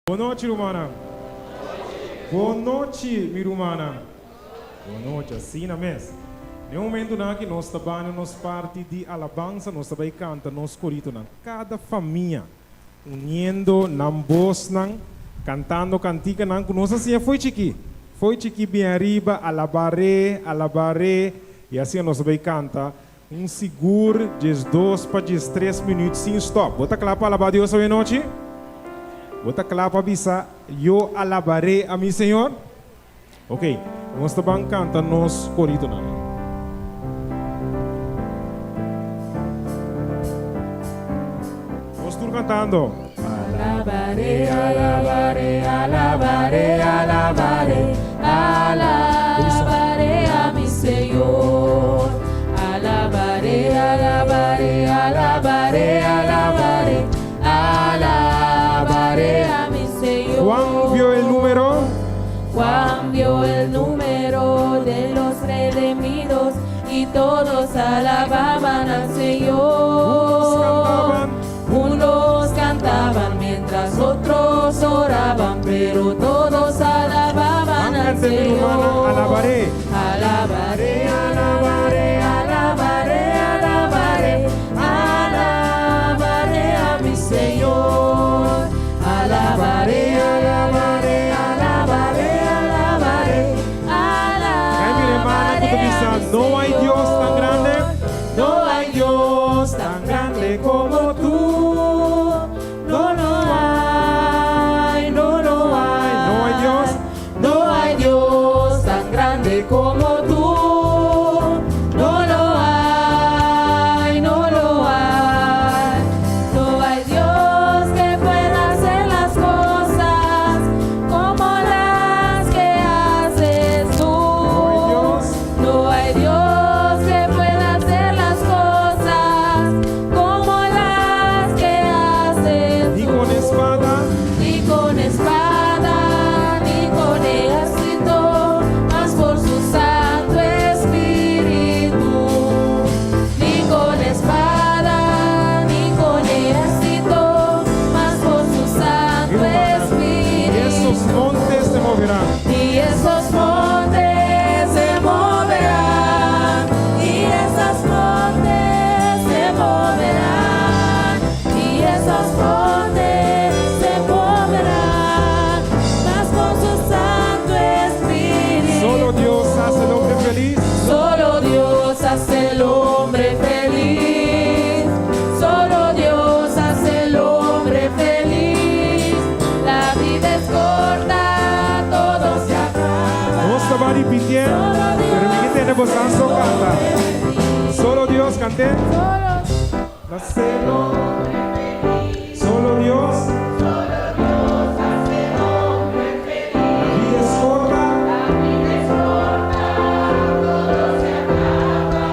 Bon nochi rumannan. Bon nochi mi rumannan. Bon nochi, asina mes. Den e momentunan aki nos ta bani nos parti di alabansa, nos ta bai kanta nos koritonan. Kada famia uniendo nan bosnan, kantando kantikanan ku nos a siña fo'i chikí. Fo'i chikí bien ariba, alabaré, alabaré, i asina nos ta bai kanta un sigur 12 pa 13 minüt sin stòp. Bo ta kla pa alabá Dios awe nochi? Bo ta kla pa bisa, Yo alabaré a mi Señor? Ok, nos ta ban kanta nos koritonan. Nos tur kantando. Alabaré, alabaré, alabaré, alabaré, alabaré a mi Señor. Alabaré, alabaré, alabaré, alabaré, alabaré a mi Señor. Juan vio el número. Juan vio el número de los redimidos y todos alababan al Señor. Unos cantaban mientras otros oraban, pero todos alababan al Señor. Alabaré. Alabaré, alabaré, alabaré, alabaré, alabaré a mi Señor. Alabaré, alabaré, alabaré, alabaré, alabaré a mi No hay Dios tan grande. No hay Dios tan grande como tú. No lo hay, no lo hay. No hay Dios. No hay Dios tan grande como tú. No lo hay, no lo hay. No hay Dios que pueda hacer las cosas como las que haces tú. No hay Dios. No hay Dios que pueda hacer las cosas como las que haces Ni tú. con espada. Ni con espada, ni con ejército, mas por su Santo Espíritu. Ni con espada, ni con ejército, mas por su Santo Y esos Espíritu. montes se moverán. Y esos montes se moverán, y esos montes se moverán, y esos montes se moverán, mas con su Santo Espíritu. Solo Dios hace el hombre feliz. Solo Dios hace el hombre feliz. Solo Dios hace el hombre feliz. La vida es corta, todo se acaba. Nos ta repitiendo, pero mi ke tende boso kanta. Solo Dios, kant'é. Solo Hace el hombre Solo Dios. La vida es corta. La vida es corta, todo se acaba.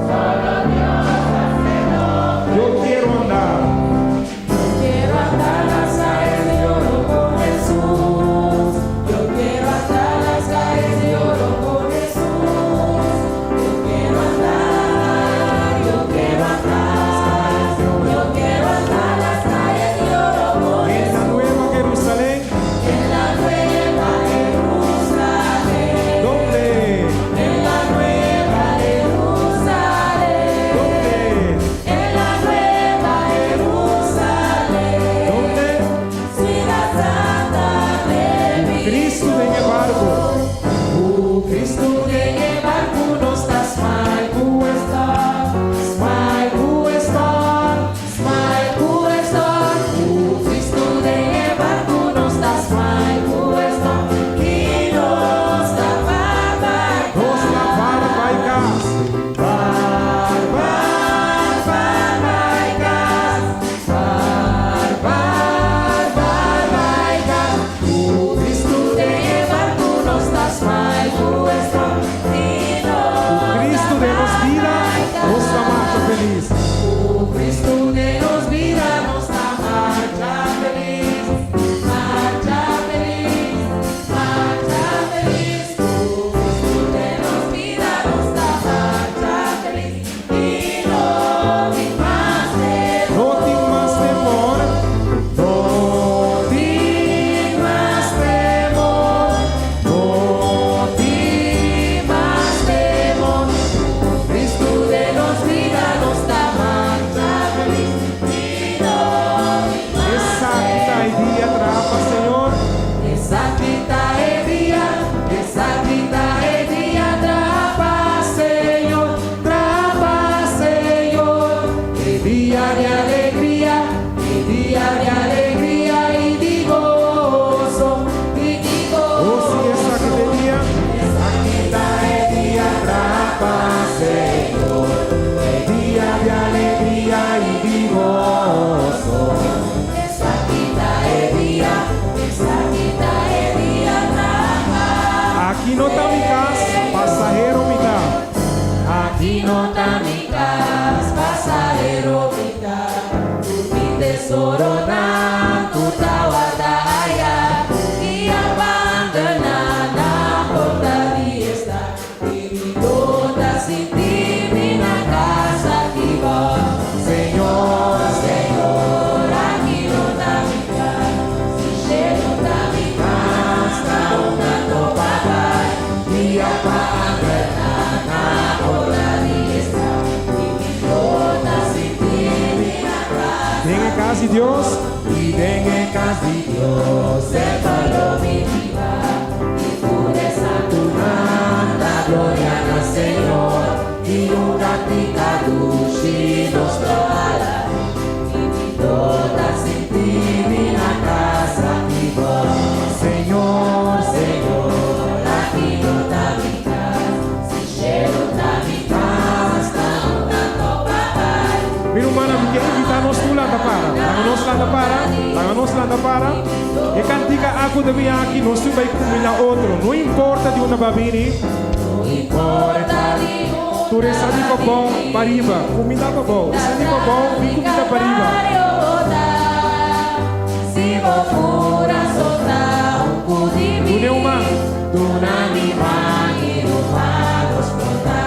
Solo Dios hace el hombre Yo quiero andar. Quiero andar las calles de oro con Jesús. Yo quiero andar las calles de oro con Jesús. Yo quiero andar, yo quiero andar. Dia di alegria, dia di alegria i di goso, i di Oh, goso. si, esaki ta e dia. Aki ta e dia traha pa Señor, e dia di alegria i di goso. Esaki ta e dia, esaki ta e dia traha. Aki no ta mi kas, pasahero mi ta. Aki no ta mi kas, pasahero mi ta. Tur mi tesoronan, tur ta wardá aya. I a bandoná na porta di e stat. I mi no ta sinti mi na kas aki bou. Señor, Señor, aki no ta mi kas. Si shelu ta mi kas, ta unda anto pa bai. Dia pa Na porta di e stat. I mi no ta sinti mi na kas. Den kas di Dios. I den kas di Dios. Semper lo mi biba, i tur e santunan ta gloria na Señor, i un kantika dushi nos lo hala, i mi no ta sinti mi na kas aki bou. Señor, Señor, aki no ta mi kas, si shelu ta mi kas, ta unda anto pa bai. Mi ruman, mi ke invitá nos tur lanta para. Laga nos lanta para. Laga nos lanta para. E kantika aku de mi aki, nos tur bai kumindá otro. No importa di unda b'a bini. No importa di Tur esnan di pabou, pariba. Kumindá pabou. Esnan di pabou, bin kumindá pariba. Si bo kurason ta un ku di mi. Duna un man. Duna mi man I ruman nos lo ta.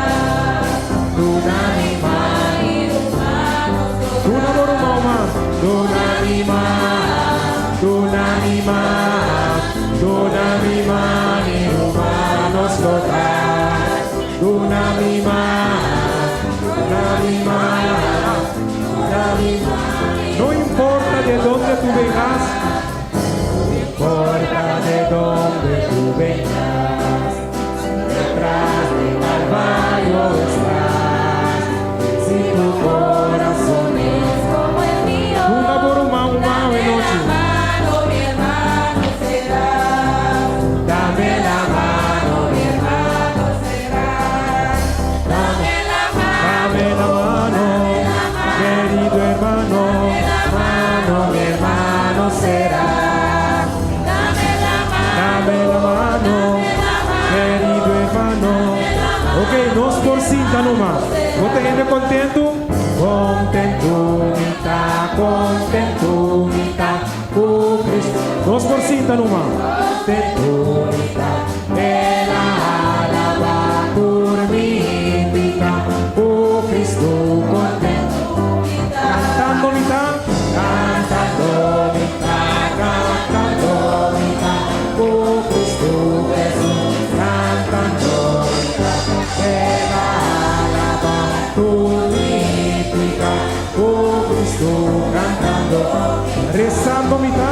Duna mi man, I ruman nos lo ta. Duna bo ruman man. Duna mi man, duna mi man, duna mi man i ruman nos lo ta. Duna mi man, duna mi man, duna mi man. No importa de dónde tú vengas, No importa de dónde tú vengas, detrás del Calvario estás. Si tu corazón Es como el mío. Duna bo ruman un man Dame la nochi. mano, mi hermano serás. Dame la mano, Mi hermano serás. Dame la mano. Dame la mano, querido hermano. Mano, mi hermano será. Dame la mano. Dame la mano, querido hermano. Ok, nos por sinta numa. Bo ta hende kontentu? Kontentu mi ta, kontentu mi ta, ku Kristu. Nos por sinta numa. Kontentu mi ta, el a laba tur mi piká, ku Kristu kontentu. Kantando mi ta. Kantando mi ta, kantando mi ta, ku Kristu Hesus. Kantando mi ta, el a laba tur mi piká, ku Kristu kantando. Resando mi ta.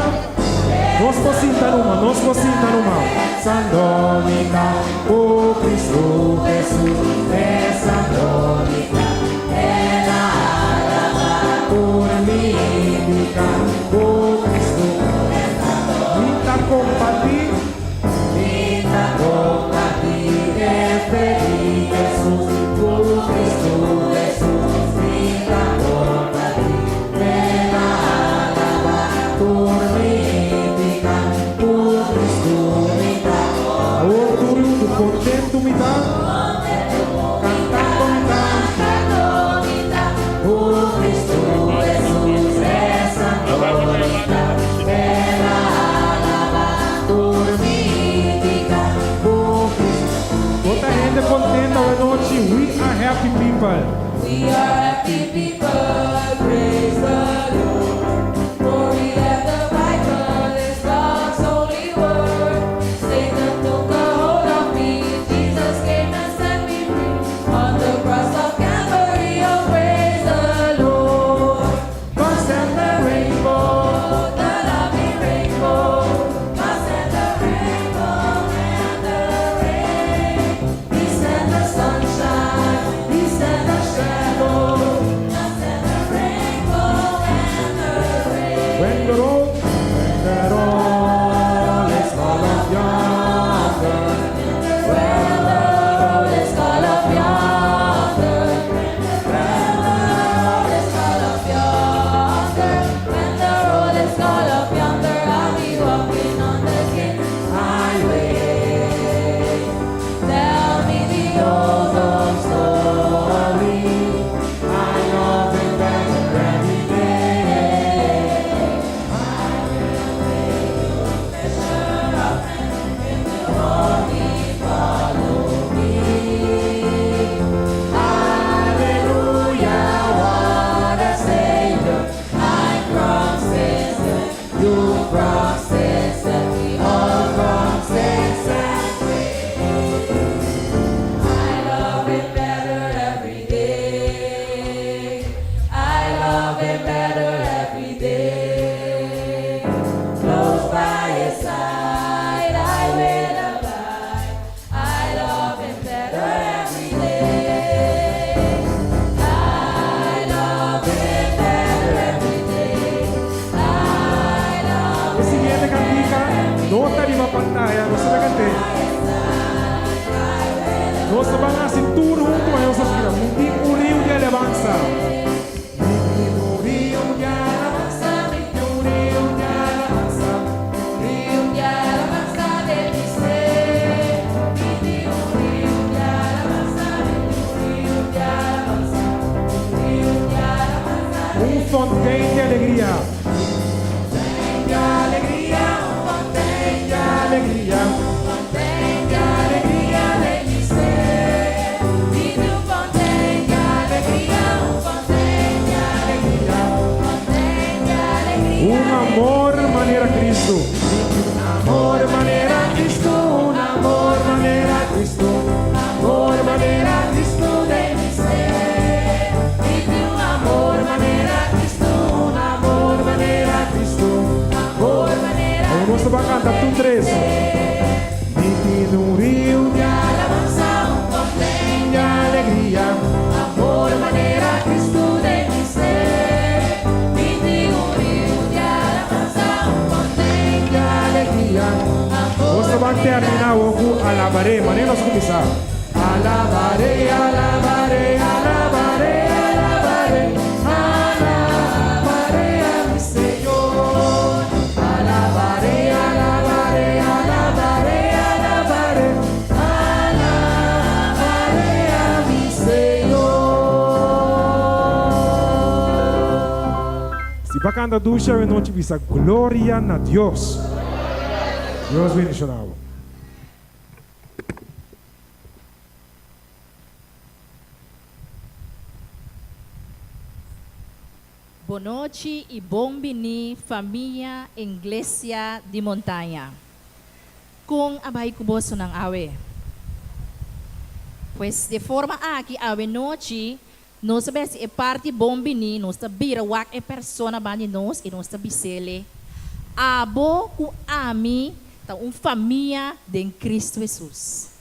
Nos por sinta numa, nos por sinta numa. Resando mi ta, ku Kristu Hesus. Resando mi ta, el a laba tur mi piká, ku Kristu. Mi ta kompartí. Mi ta kompartí e fe di Hesus, ku Kristu Hesus. Mi ta kompartí, el a laba tur mi piká, ku Kristu mi ta. Awor tur kontentu mi ta. Kantando mi ta. Kantando mi ta. Ku Kristu Hesus. pantaya, nos ta kant'é. Nos ta ban hasi tur huntu manera nos ta spira. Mi tin un riu di alabansa. Mi tin un riu di alabansa, mi tin un riu di alabansa, mi tin un riu di alabansa den mi ser. Mi tin un riu di alabansa, mi tin un riu di alabansa, mi tin un riu di alabansa den mi ser. Un fontein di alegria. Un amor manera Cristo. Un amor manera Cristo, un amor manera Cristo, amor manera Cristo den mi ser. Un amor manera Cristo, un amor manera Cristo, amor manera Awo nos ta ban canta tur tres. Mi tin un riu di alabansa, un fonten di alegria, amor manera Cristo den mi ser. Mi tin un riu di alabansa, un fonten di alegria, amor Nos ta ban termina awo cu alabaré, manera nos a cuminsa. Alabaré, alabaré, alabaré, alabaré, alabaré a mi Señor. Alabaré, alabaré, alabaré, alabaré, alabaré a mi Señor. Si bo a canta dushi awe nochi bisa Gloria na Dios. Dios bendiciona bo. Bonochi i bon bini famia Englesia di Montaña. Kon a bai ku bosonan awe? Pues de forma aki awe nochi nos a besti e parti bon bini, nos ta bira wak e persona banda di nos i nos ta bis'ele, Abo ku ami ta un famia den Cristo Hesus.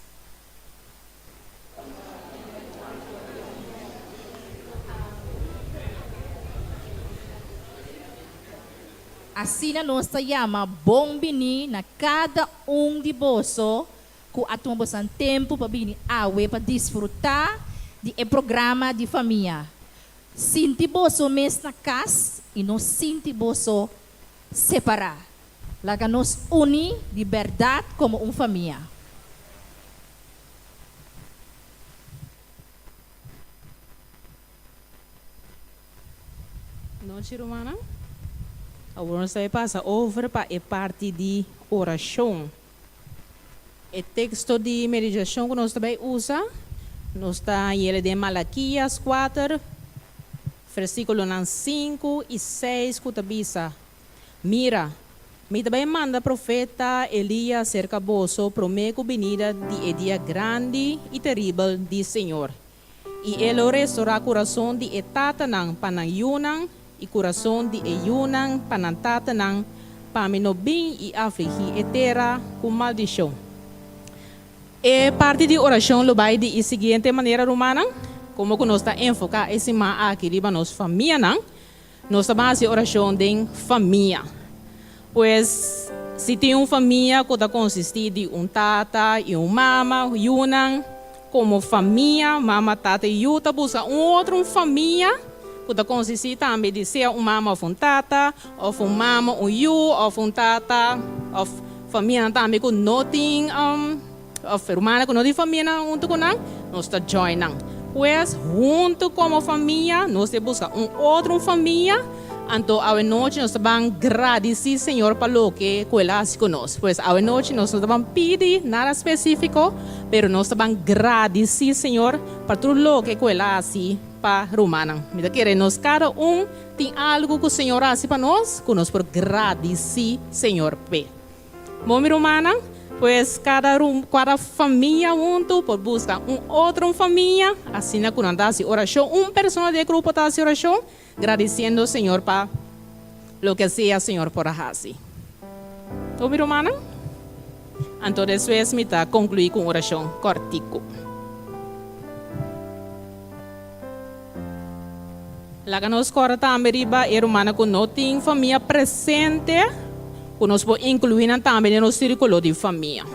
Asina nos ta yama bon bini na kada un di boso ku a tuma bosan tempu pa bini awe pa disfrutá di e programa di famia. Sinti boso mes na kas i no sinti boso separá. Laga nos uní di bèrdat komo un famia. Nochi rumannan. Awor nos ta bai pasa over pa e parti di orashon. E teksto di meditashon ku nos ta bai usa, nos ta yele den Malakias kuater, versíkulonan sinku i seis ku ta bisa, Mira, mi ta bai manda profeta Elias serka boso promé ku binida di e dia grandi i teribel di Señor. I e lo restorá kurason di e tatanan pa nan yunan, i kurason di e yunan pa nan tatanan, pa mi no bin i afligí e tera ku maldishon. E parti di orashon lo bai di e siguiente manera, Rumannan, komo ku nos ta enfoká e siman aki riba nos famianan, nos ta ban hasi orashon den famia. Pues, si tin un famia ku ta konsistí di un tata i un mama, yunan, komo famia, mama, tata i yu ta buska un otro un famia ku ta konsistí tambe di sea un mama òf un tata, òf un mama, un yu, òf un tata, òf famianan tambe ku no tin òf rumannan ku no tin famianan huntu ku nan, nos ta join nan. Pues, huntu komo famia, nos ta buska un otro un famia, anto awenochi nos ta ban gradisí Señor pa loke ku El a hasi ku nos. Pues, awenochi nos no ta ban pidi nada spesífiko, pero nos ta ban gradisí Señor pa tur loke ku El a hasi pa rumannan. Mi ta kere nos kada un tin algu ku Señor a hasi pa nos ku nos por gradisí Señor p'e. Bo mi rumannan, pues kada rum, kada famia huntu por buska un otro un famia, asina ku nan ta hasi orashon, un persona di e grupo ta hasi orashon, gradisiendo Señor pa loke sea Señor por a hasi. Bo mi rumannan? Anto despues mi ta konkluí ku un orashon kòrtiku. Laga nos kòrda tambe riba e rumannan ku no tin famia presente. ku nos por inkluí nan tambe den nos sírkulo di famia.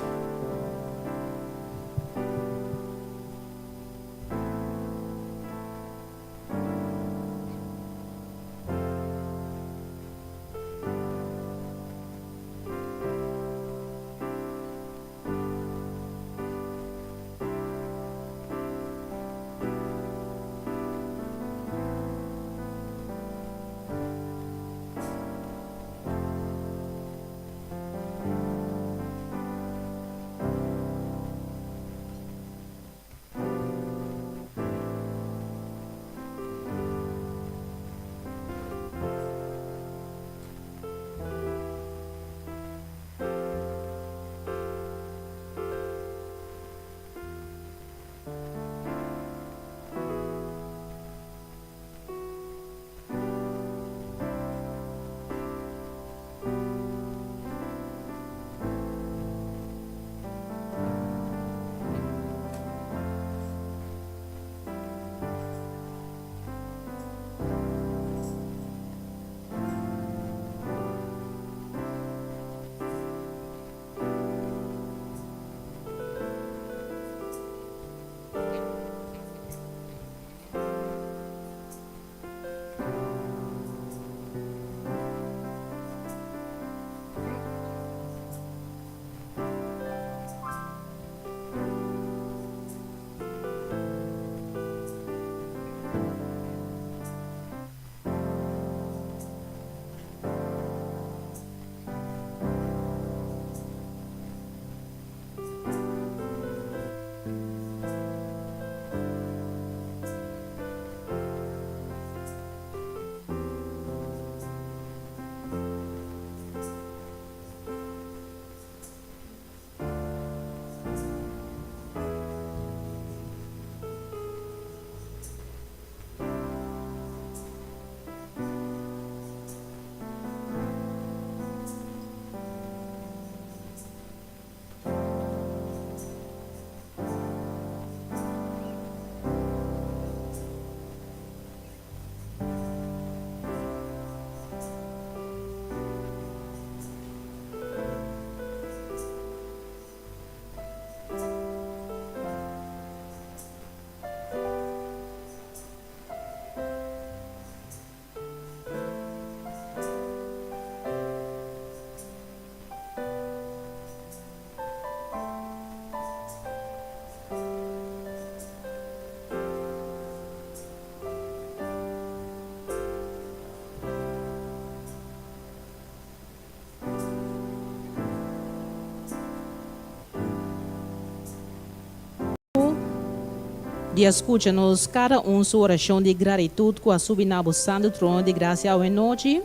Di a skucha nos kada un su orashon di gratitut ku a subi na bo santu trono di grasia awe nochi,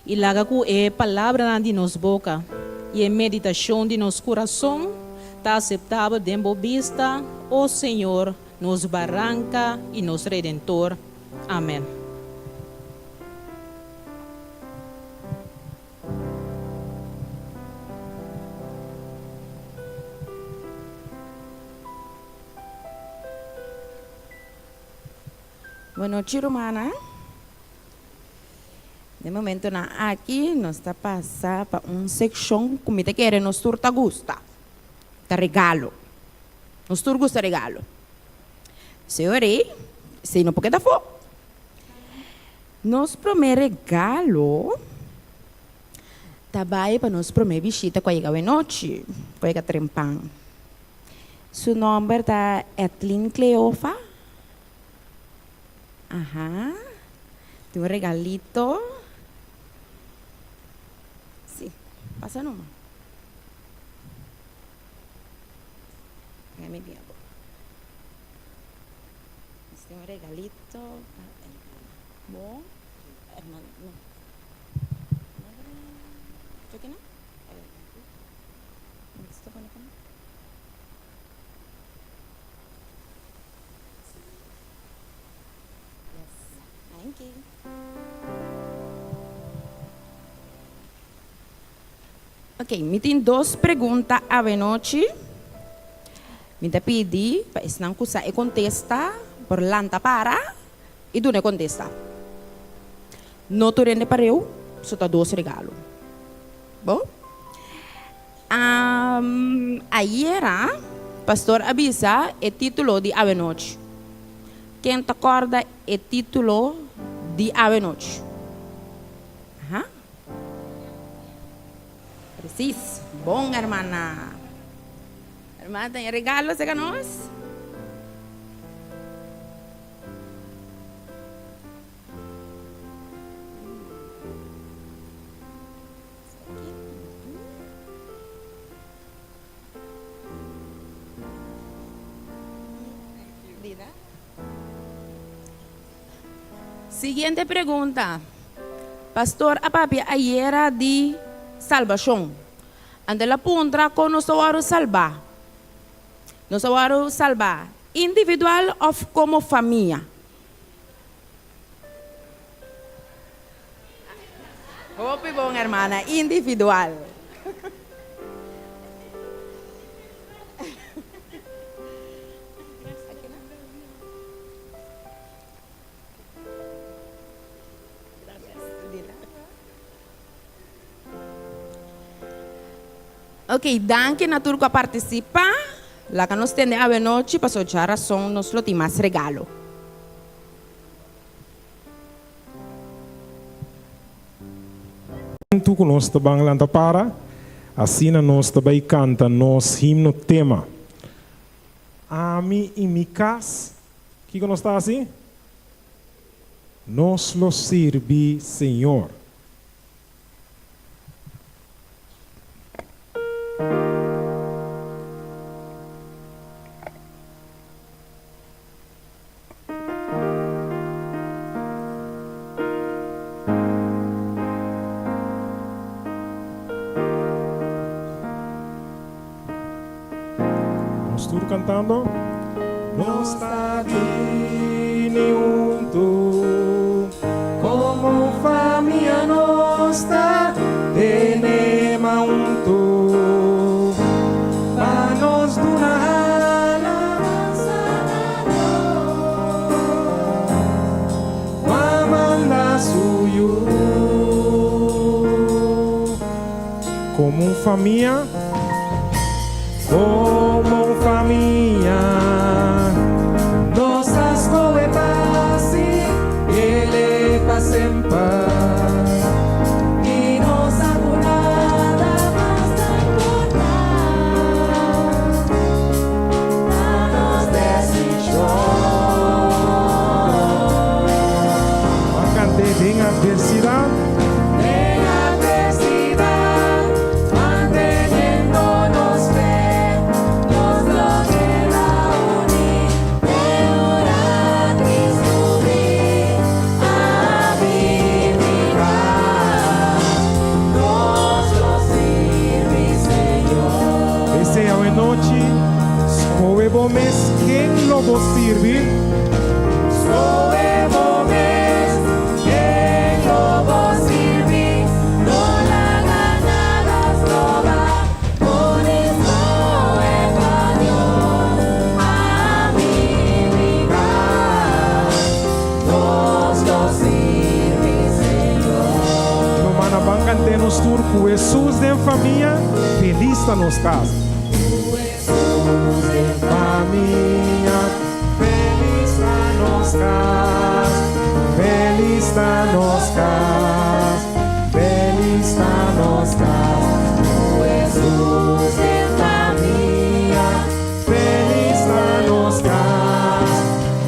i laga ku e palabranan di nos boka i e meditashon di nos kurason ta aseptabel den bo bista, o Señor, nos Baranka i nos Redentor. Amen. Buenochi rumannan. Den momentonan aki nos ta pasa pa un sekshon ku mi ta kere nos tur ta gusta, ta regalo. Nos tur gusta regalo. Señor-e, esei no por keda afó. Nos promé regalo ta bai pa nos promé bishita ku a yega awenochi, ku a yega trempan. Su nòmber ta Etlin Cleofa. Aha. Tin un regalito. Sí, pasa numa. Déjame bien. Este un regalito pa hermana. Bo, hermana, no. Yo no? Yes, thank you. Ok, mi tin dos pregunta awenochi. Mi ta pidi pa esnan ku sa e kontesta por lanta para i duna e kontesta. No tur hende pareu, so ta dos regalo. Bo? Um, ayera, pastor a bisa e título di awenochi. Ken ta kòrda e título di awenochi? Aha. Precies. Bon, hermana. Hermana, tin regalo serka nos? Siguiente pregunta. Pastor a papia ayera di salbashon. Anto el a puntra kon nos ta wòrdu salbá. Nos ta wòrdu salbá individual òf komo famia? Hopi bon hermana, individual. Ok, danki na tur ku a partisipá. Laga nos tende awenochi pasobra djarason nos lo tin mas regalo. Huntu ku nos ta ban lanta para, asina nos ta bai kanta nos himno tema. Ami i mi kas, kiko nos ta hasi? Nos lo sirbi Señor. Nos tur cantando. Nos ta bini huntu como famia nos ta tene man huntu pa nos duna alabansa na Dios ku a manda su Yu. Como un famia. Como un famia. Nos a scohe pa si el pa semper. I nos a ku nada mas ta importá. Ta nos desishon. Ban cant'é den adversidad. Den adversidad, manteniendo nos fe, nos lo keda uní te ora Cristo bin ami i mi kas, nos lo sirbi Señor. Esei awenochi, skohe bo mes ken lo bo sirbi. Skohe bo mes ken lo bo sirbi, no laga nada stroba bo di skohe pa Dios. Ami i mi kas, nos lo sirbi Señor. Rumannan ban kant'é nos tur ku Hesus den famia, felis ta nos kas. Ku Hesus den famia, felis ta nos kas. Felis ta nos kas, felis ta nos kas. Ku Hesus den famia, felis ta nos kas.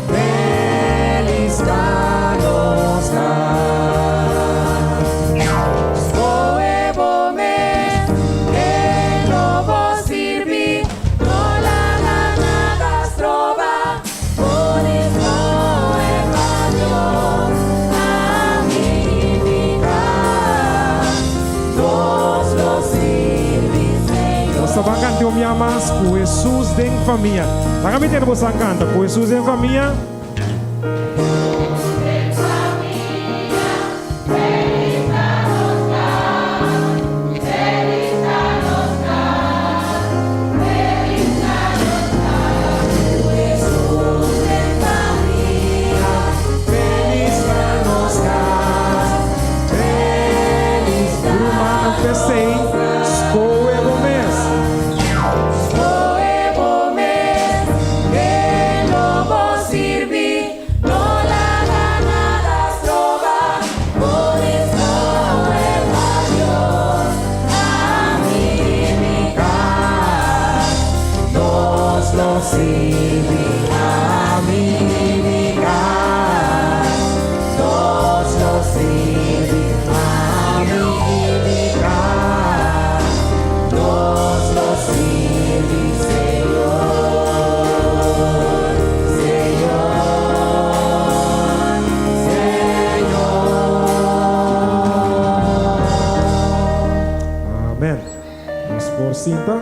Felis ta nos kas. Skohe bo mes ken lo bo sirbi, no laga nada stroba bo di skohe pa Dios. Ami i mi kas, nos lo sirbi Señor. Nos ta ban kanta un bia mas ku Hesus den famia. Laga mi tende boso a kanta ku Hesus den famia. Felis ta nos kas, felis. Rumannan p'esei. Por sinta.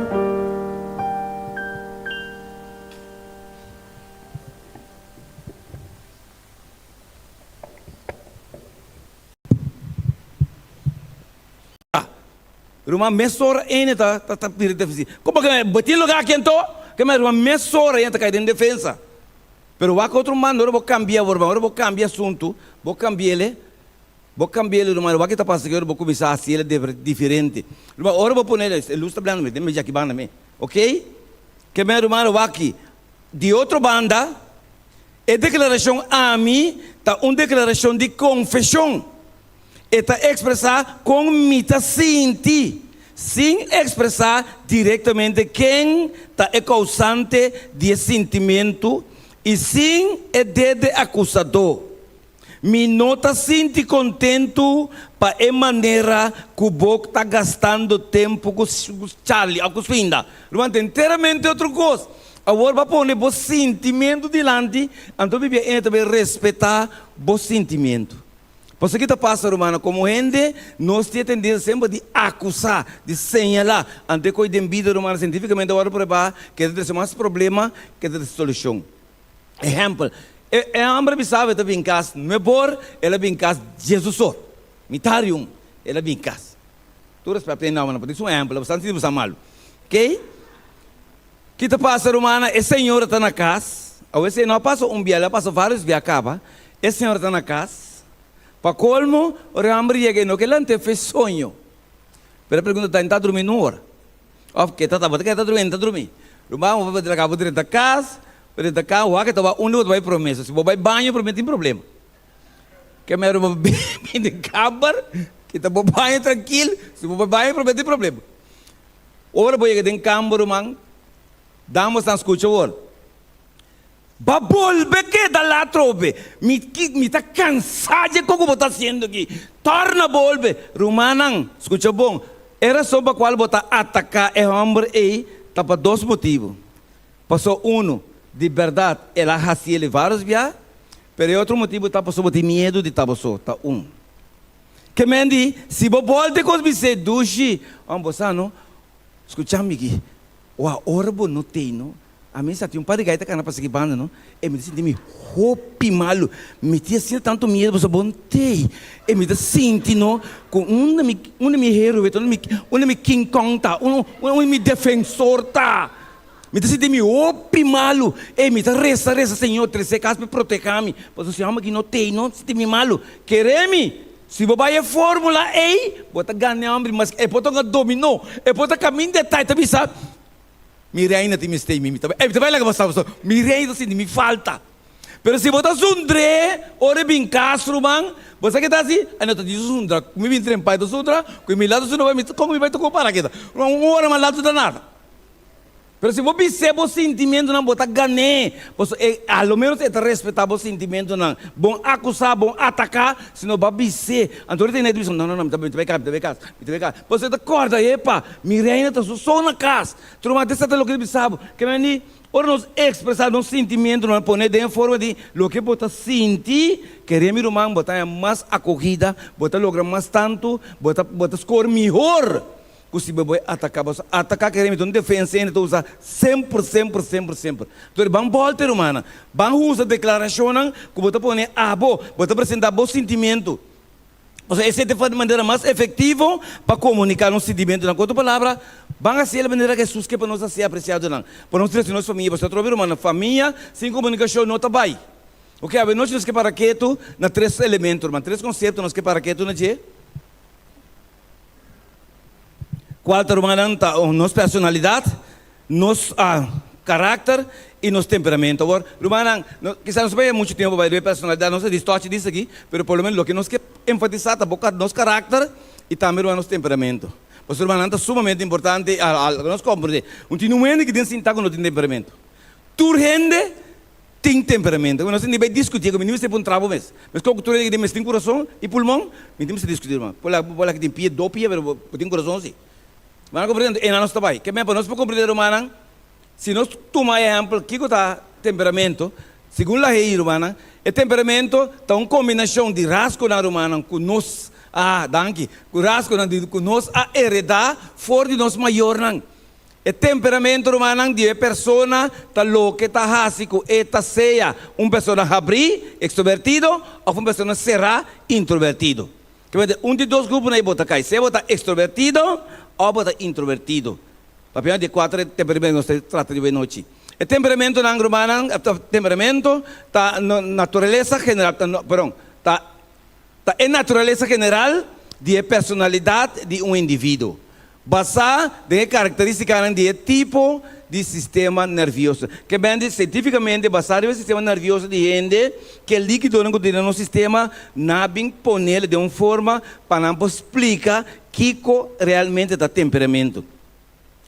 Ruman mesora ene ta ta ta bira defensivo. Como ke bo tin lugar aki anto? Ke men ruman mesora ene ta kai den defensa. Pero wak otro manda ora bo kambia awor ora bo kambia asuntu, bo kambiele, bo kambiele ruman wak ke ta pasa ke ora bo kuminsá hasi el diferente. Ruman ora bo pone e lus ta blando mi den mi djaki banda mi. Ok? Ke men ruman wak aki di otro banda e deklarashon ami ta un deklarashon di konfeshon. E ta ekspresá kon mi ta sinti, sin ekspresá direktamente ken ta e kousante di e sintimentu i sin e dede akusadó. Mi no ta sinti kontentu pa e manera ku bo ta gastando tempu ku Charlie òf ku Swinda. Ruman, ta enteramente otro kos. Awor bo a pone bo sintimentu dilanti, anto Biblia e ta bai respetá bo sintimentu. Pasobra ki ta pasa, rumannan? Komo hende, nos tin e tendensia semper di akusá, di señalá. Ante ku den bida, rumannan, sientifikamente a wòrdu pruebá ke ta trese mas problema ke ta trese solushon. Ehèmpel, e e hòmber a bisa e ta bin kas nuebor, el a bin kas diesdusor, mitar di un, el a bin kas. Tur rèspèt pa e nòmbernan, pasobra es un ehèmpel, bo sa sinti bo sa malu. Kei? Ki ta pasa rumannan? E señora ta na kas. Awor esei no a pasa un bia, el a pasa vários bia kaba. E señora ta na kas. Pa kolmo, ora e hòmber yega e no ke lant'é fe soño. Pero e pregunta ta, e no ta drumí nun ora? Òf ke ta tabata ke ta drumí, e no ta drumí. Ruman, bo por laga bo drenta kas, bo drenta kas, wak e ta wak unda bo ta bai promé. So si bo bai baño promé tin problema. Ke mero bo bini den kamber, kita bo baño trankil, si bo bai baño promé tin problema. Ora bo yega den kamber ruman, damosnan skucha awor. Ba bolbe keda la atrobe. Mi mi ta kansá dje kon ku bo ta hasiendo aki. Torna bolbe. Rumannan, skucha bon. E rason pa kual bo ta ataká e hòmber ei ta pa dos motibu. Pasobra unu, di bèrdat el a hasi el vários bia, pero e otro motibu ta pasobra bo tin miedu di ta bo so. Ta un. Ke men di, si bo bolta e kos bis'é, Dushi, ò bo sa no, skucha mi ki, wou ora bo no tei no, ami sa tin un par di gai ta kana pa sigui banda no, e mi ta sinti mi hopi malu, mi tin asina tantu miedu pasobra bo no tei, e mi ta sinti no ku unda mi unda mi héroe ta, unda mi unda mi King Kong ta, unda mi defensor ta. Mi ta sinti mi hopi malu. Ey, mi ta resa, resa, Señor, trese kas pa proteha mi. Pasobra si hòmber aki no tei, no sinti mi malu. Kere mi, si bo bai e fórmula ey, bo ta gana e hòmber maske e por ta un dominó, e por ta kaminda e ta, e ta bisa, Mi reina tin mester mi, mi ta bai, ey, mi ta bai laga bo sa, pasobra mi reina ta sinti mi falta. Pero si bo ta zundr'é ora e bin kas, ruman, bo sa ke ta hasi? Ay, no ta di zundra, ku mi bin trempa e ta zundra, ku mi latu zundra, mi ta, kon mi bai tokó para kita? Ruman, un ora mas latu ta nada. Pero si bo bis'é bo sintimentunan, bo ta gan'é. Pasobra e, a lo ménos e ta respetá bo sintimentunan. Bon akusá, bon ataká, sino bo a bis'é. Anto ora e tene e ta bisa, No, no, no, mi ta, mi ta bai kas, mi ta bai kas, mi ta bai kas. Pasobra e ta kòrda, Epa, mi reina ta su so na kas. Truma, te sa ta loke ta bisa bo. Ke men di, ora nos ekspresá nos sintimentunan, pone den e forma di loke bo ta sinti, kere mi ruman, bo ta haña mas akogida, bo ta logra mas tantu, bo ta, bo ta skor mihor. Ku si bo bai ataká boso ataká kere mi ta un defensa hende ta usa semper semper semper semper. Entonces ban bolta rumannan, ban usa deklarashonnan ku bo ta pone abo, bo ta presentá bo sintimentu. Pasobra esei ta e manera mas efektivo pa komuniká nos sintimentunan. Ku otro palabra, ban hasi e manera ku Hesus ke pa nos hasi apresiadonan, pa nos trese nos famia. Pasobra atrobe rumannan, famia sin komunikashon no ta bai. Oke, awe nochi nos ke para ketu na tres elemento ruman, tres konsepto nos ke para ketu na dje. Cual ta rumannan ta nos personalidad, nos karakter y nos temperamento. Awor, rumannan, kisas no ta paya mucho tempo pa bay personalidad, nos a distochi dis aki, pero por lo menos loke nos ke enfatisa ta bo nos karakter y tambe ruman nos temperamento. Pasobra rumannan ta sumamente importante al nos comprende. Un tin un hende ki den sinta ku no tin temperamento. Tur hende Tin temperamento. Nos tin di bai diskutí ku mi no mester puntra bo mes. Mes koko tur hende ki tin mes tin kurason i pulmon, mi tin mester diskutí ruman. Por la por la ki tin pia, do pia, pero bo tin kurason si. Bo a komprendé? Anto einan nos ta bai. Ke men pa nos por komprendé rumannan, si nos tuma ehèmpel kiko ta temperamento, segun la hei rumannan, e temperamento ta un kombinashon di rasgonan rumannan ku nos a, danki, ku rasgonan di ku nos a heredá for di nos mayornan. E temperamento, rumannan, di e persona ta loke ta hasi ku e ta sea un persona habrí, ekstrovertido, òf un persona será, introvertido. Kibamente un di dos gruponan ei bo ta kai, sea bo ta ekstrovertido òf bo ta introvertido. Papia di e kuater temperamentonan nos ta trata di wei nochi. E temperamentonan, rumannan, temperamento ta naturalesa general, perdon, ta Ta e naturalesa general di e personalidat di un individuo, basá den e karakterístikanan di e tipo di sistema nervioso. Ke bende sientífikamente basá riba e sistema nervioso di hende, ke líkidonan ku tin den nos sistema na bin ponel den un forma pa nan por splika kiko realmente ta temperamentu.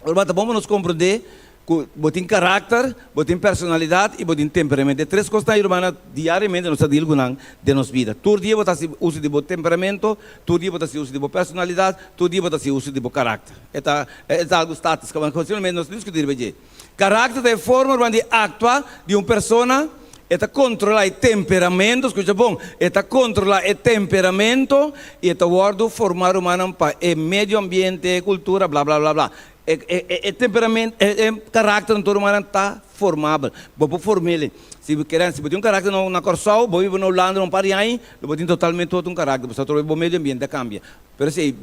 Ora ta bon pa nos komprondé ku bo tin karakter, bo tin personalidat i bo tin temperamento. E tres kosnan ei, rumannan, diariamente nos ta deal ku nan den nos bida. Tur dia bo ta hasi uso di bo temperamento, tur dia bo ta hasi uso di bo personalidat, tur dia bo ta hasi uso di bo karakter. E ta e ta algu status, kontinuamente nos ta diskutí riba dje. Karakter ta e forma, ruman, di aktua di un persona. E ta kontrolá e temperamento, skucha bon, e ta kontrolá e temperamento i e ta wòrdu formá rumannan pa e medio ambiente, e kultura, bla bla bla bla. E e e temperamento e e karakter anto rumannan ta formabel. Bo por form'el. Si bo kere si bo tin un karakter na na Kòrsou, bo biba na Hulanda un par di aña, lo bo tin totalmente otro un karakter pasobra atrobe bo medio ambiente a kambia. Pero esei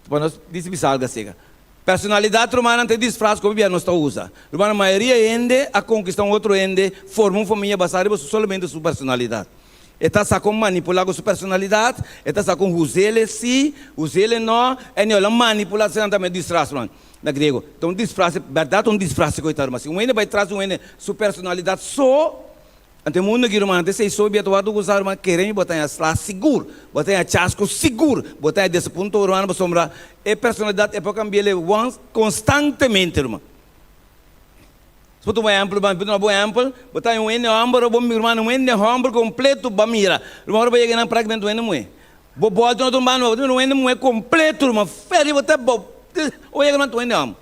pa nos dici bisa algu asina. Personalidat rumannan ta e disfras ku hopi bia nos ta usa. Rumannan, mayoria hende a konkista un otro hende, forma un famia basá riba su solamente su personalidat. E ta sa kon manipulá ku su personalidat, e ta sa kon hus'el e sí, hus'el e nò, e no el a manipulá asina tambe disfras, ruman, na griego. Ta un disfras, bèrdat ta un disfras ku e ta ruman. Si un hende bai tras di un hende su personalidat so, Ante mundu aki ruman, ante esei sobi a ta wòrdu usá ruman, kere mi bo ta haña sla sigur, bo ta haña chasco sigur, bo ta haña desapunto ruman, pasobra e personalidat e por kambi'el once konstantemente ruman. Si bo tuma ehèmpel ruman, bo tuma bo ehèmpel, bo ta haña un hende hòmber, bo ruman un hende hòmber kompleto bo a mira, ruman ora bo yega nan praktikamente un hende muhé, bo bòlta un otro banda bo ta mira un hende muhé kompleto ruman, fèri bo ta bo, bo yega nan ta un hende hòmber.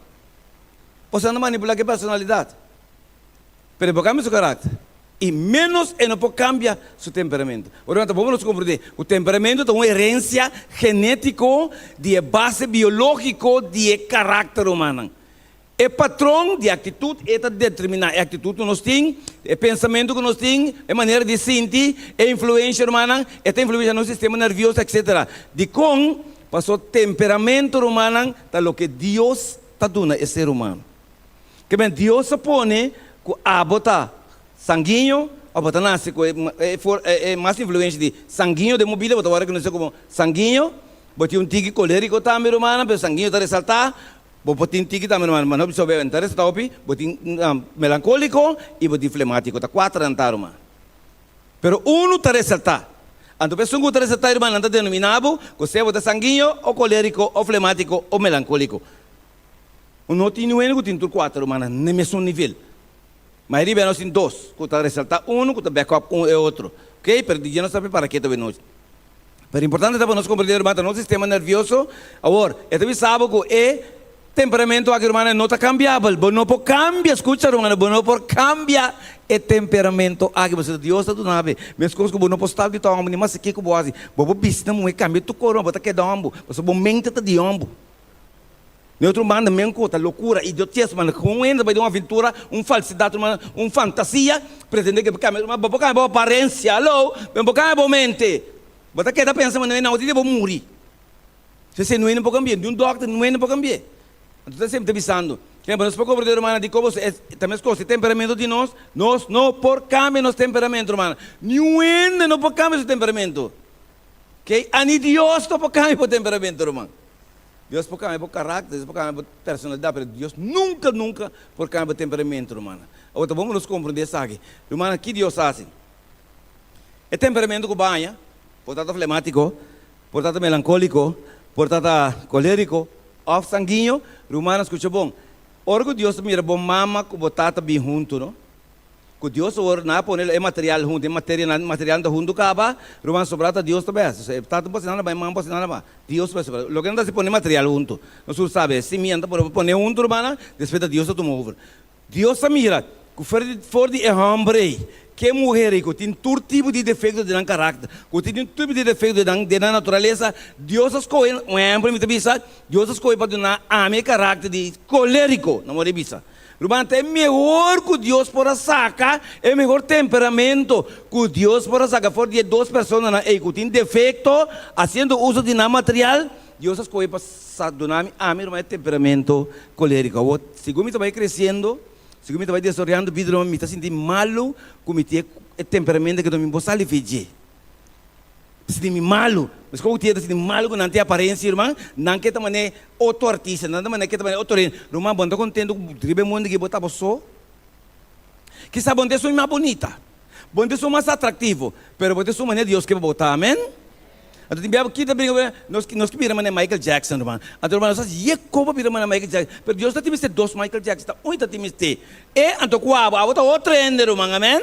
Pasobra nan ta manipulá ku e personalidat. Pero e por cambia su carácter y menos e no por cambia su temperamento. Ora ta bon pa nos comprende cu temperamento ta un herencia genetico di e base biologico di e caracter humano. E patron di actitud e ta determina e actitud cu nos tin, e pensamento cu nos tin, e manera di sinti, e influencia rumannan, e ta influencia nos sistema nervioso etc. Dicon? Pasobra temperamento rumannan ta loke Dios ta duna e ser humano. Ke men Dios a pone ku abo ta sanguiño òf bo ta nase ku e e mas influensha di sanguiño den bo bida, bo ta wòrdu rekonosé komo sanguiño. Bo tin un tiki kolériko tambe rumannan, pero sanguiño ta resaltá. Bo por tin tiki tambe rumannan, ma no bisa bo ta resaltá hopi. Bo tin melankóliko i bo tin flemátiko, ta kuater nan ta ruman. Pero unu ta resaltá. Anto pa esun ku ta resaltá ruman nan ta denominá bo ku sea bo ta sanguiño o kolériko o flemátiko o melankóliko. Un no tin niun hende ku tin tur kuater rumannan na e mesun nivel. Mayoria bia nos tin dos ku ta resaltá unu ku ta back up un e otro. Ok, pero di dje nos ta prepara ke ta bai nochi. Pero importante ta pa nos komprendé ruman ta nos sistema nervioso awor e ta bisa bo ku e temperamento aki rumannan no ta kambiabel. Bo no por kambia, skucha rumannan, bo no por kambia e temperamento aki pasobra Dios ta duna bo. Meskos ku bo no por stap di ta homber ni mas kiko bo hasi. Bo por bisti na muhé kambia tur kos ruman bo ta keda homber pasobra bo mente ta di homber. N'e otro banda men ku ta lokura, idiotes, man kon un hende ta bai den un aventura, un falsidat, un un fantasia, pretende ke bo kambia, bo por kambia bo aparensia, alo, pero bo kambia bo mente. Bo ta keda pensa manera nan otro dia bo muri. Sesei no hende por kambia, ni un dòkter, ni un hende por kambia. Anto ta semper ta bisando, Kende nos por komprende rumannan di komo ta meskos e temperamento di nos, nos no por kambia nos temperamento rumannan. Ni un hende no por kambia su temperamento. Kei, ani Dios no por kambia bo temperamento ruman. Dios por cambia bo carácter, Dios por cambia bo personalidad, pero Dios nunca, nunca por cambia bo temperamento, rumannan. Awor ta bon pa nos comprende esaki. Rumannan, ki Dios haci? E temperamento cu baña, por ta ta flemático, por ta ta melancólico, por ta ta colérico of sanguiño, rumannan, scucha bon, ora cu Dios ta mira bo mama cu bo tata bin hunto, no? Ku Dios awor nan a pone e material huntu, e materianan, materialnan ta huntu kaba, ruman sobrá ta Dios ta bai hasi. E tata por hasi nada ba, e mama por hasi nada ba, Dios ta bai hasi. Loke nan ta hasi pone material huntu. Nos tur sabi, e simia nan ta pone, pone huntu rumannan, despues ta Dios ta tuma over. Dios ta mira ku for di, for di e hòmber ei, Ke muher ei ku tin tur tipo di defekto den nan karakter, ku tin tur tipo di defekto den nan naturalesa, Dios a skohe, un ehèmpel mi ta bisa, Dios a skohe pa duna ami e karakter di koleriko, nan wòrdu bisa. Ruman, ta e mehor ku Dios por a saka, e mehor temperamento ku Dios por a saka for di e dos personanan ei ku tin defekto, hasiendo uso di nan material, Dios a skohe pa duna mi ami, ruman, e temperamento koleriko. Awor, segun mi ta bai kresiendo, Segun mi ta bai desaroyando bida ruman mi ta sinti malu ku mi tin e temperamento ku mi por sali fi dje. Mi ta sinti mi malu. Meskos ku tin ta sinti malu ku nan tin aparensia ruman, nan ke ta manera otro artista, nan ta manera ke ta manera otro hende. Ruman bo no ta kontento ku riba e mundu aki bo ta bo so? Kisa bo no ta esun mas bunita, bo no ta esun mas atraktivo, pero bo ta esun manera Dios ke pa bo ta. Amen. Anto tin bia kita bringa ku nos nos ke bira manera Michael Jackson ruman. Anto ruman nos a ye koba bira manera Michael Jackson. Pero Dios ta tin mester dos Michael Jackson ta un ta tin mester e anto ku abo abo ta otro hende ruman amen.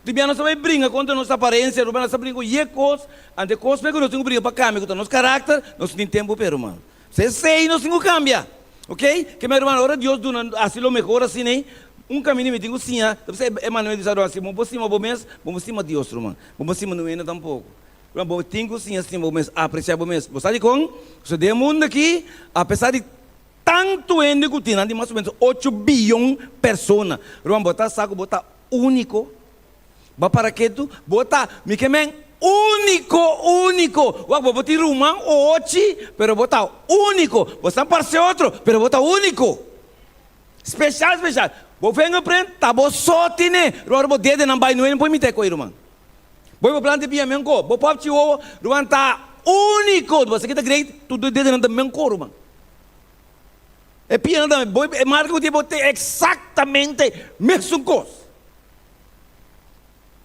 Tin bia nos ta bai bringa kontra nos aparensia ruman nos ta bringa ku ye kos anto e kos ku nos tin ku bringa pa kambia ku ta nos karakter nos no tin tempu p'e ruman. Esei nos tin ku kambia ok. Ke mi ruman ora Dios duna hasi lo mehor asina ei un kaminda mi tin ku siña ta bisa e mandamentu di sa ruman si bo por stima bo mes bo por stima Dios ruman bo por stima no hende tampoko. Pero bo tin ku siña stima bo mes, apresiá bo mes. Bo sa dikon? Pasobra den e mundu akí, apesar di tantu hende ku tin, nan tin mas o ménos ocho biyon persona. Ruman, bo ta sa ku bo ta úniko? Bo a para ketu? Bo ta, mi ke men, úniko, úniko! Wak, bo por tin ruman ochi, pero bo ta úniko. Bo sa parse otro, pero bo ta úniko. Speshal, speshal. Bo fingerprint ta bo so tine. Ruman, ora bo dedenan bai, no hende por imitá e koi, ruman. Bo bo planta pia men ko, bo pop chi wowo, ruman ta unico, bo sa ki ta great, tur e dedenan ta men ko ruman. E pianan ta, bo e marca ku tin bo te exactamente mesun kos.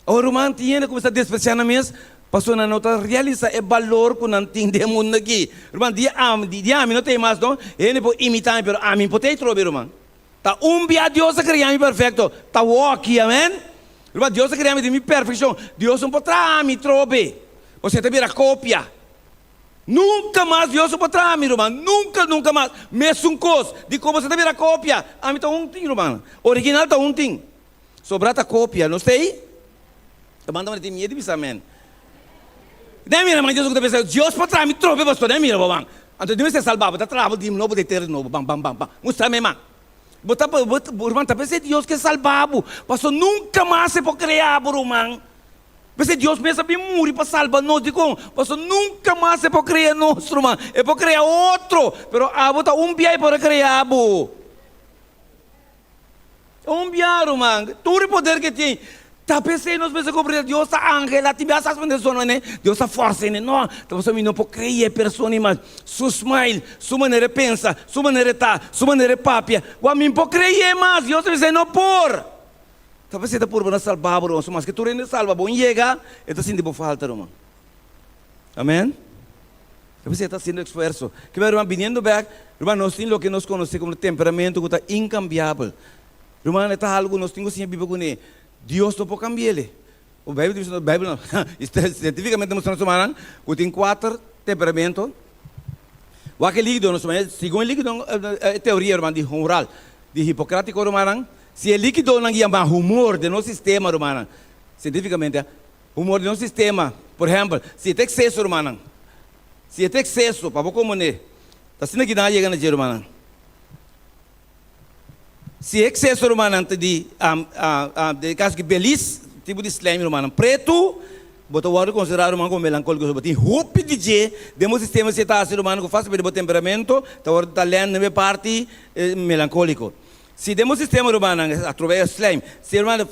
Awor ruman tin hende kuminsá desprecia nan mes pasobra nan no ta realisa e balor ku nan tin den e mundu aki. Ruman di ami, di ami no ta ei mas no, hende por imita mi pero ami por ta ei trobe ruman. Ta un bia Dios a krea mi perfekto, ta woki, amen. Ruman, Dios a krea mi den mi perfekshon. Dios no por traha mi trobe, pasobra e ta bira kopia. Nunka mas Dios no por traha mi, ruman, nunka, nunka mas. Mesun kos, dikon boso ta bira kopia? Ami ta un tin, ruman. Original ta un tin, sobra ta kopia. No stei? Ta manda manera tin miedu di bisa amen. Den mira, man, Dios ku ta pensa, Dios por traha mi trope, pastor, den mira bo, man. Anto Dios mester salba bo, ta traha bo di nobo, di tera di nobo, bam, bam, bam, bam. Mustra mi, man. Bo ta, bo, bo, ruman, ta pensa Dios ke salba bo, pasobra nunka mas e por krea bo, ruman. P'esei Dios mes a bin muri pa salba nos. Dikon? Pasobra nunka mas e por krea nos, ruman. E por krea otro, pero abo ta un bia e por a krea bo. Un bia, ruman, tur e poder ke tin. Ta p'esei nos mester komprendé Dios ta angel, a tin bia sa spende sono ene, Dios ta fòrsa ene. No, ta pasobra mi no por krei e persona ei mas. Su smile, su manera e pensa, su manera e ta, su manera e papia. Wak, mi no por krei e mas. Dios ta bisa e no por. Ta p'esei ta purba na salba bo, ruman. So maske tur hende salba bo, un yega, e ta sinti bo falta, ruman. Amen. Ta p'esei e ta hasiendo esfuerso. Kiba, ruman, biniendo bek, ruman, nos tin loke nos konosé komo temperamento ku ta inkambiabel. Ruman, e ta algu ku nos tin ku siña biba kuné. Dios no por kambi'el. O Beibel ta bisa nos, Beibel no, sientifikamente mustra nos rumannan ku tin kuater temperamento. Wak e likido nos ruman, segun e likido, e teoria, ruman, di humoral, di Hipokratiko, rumannan, si e likidonan yama humor den nos sistema, rumannan, sientifikamente, Humor di nos sistema, por ehempel, si e ta ekseso, rumannan, si e ta ekseso, pa bo komoné, ta asina ki nan a yega na dje, rumannan. Si e ekseso, rumannan, ta di, den e kaso aki, belis, tipo di slijm, rumannan, pretu, bo ta wòrdu konsiderá, ruman, komo melankóliko, pasobra bo tin hopi di dje den bo sistema, si e ta hasi, rumannan, ku fásilmente bo temperamento ta wòrdu ta lèn den e parti melankóliko. Si den bo sistema rumannan atrobe e slijm, si rumannan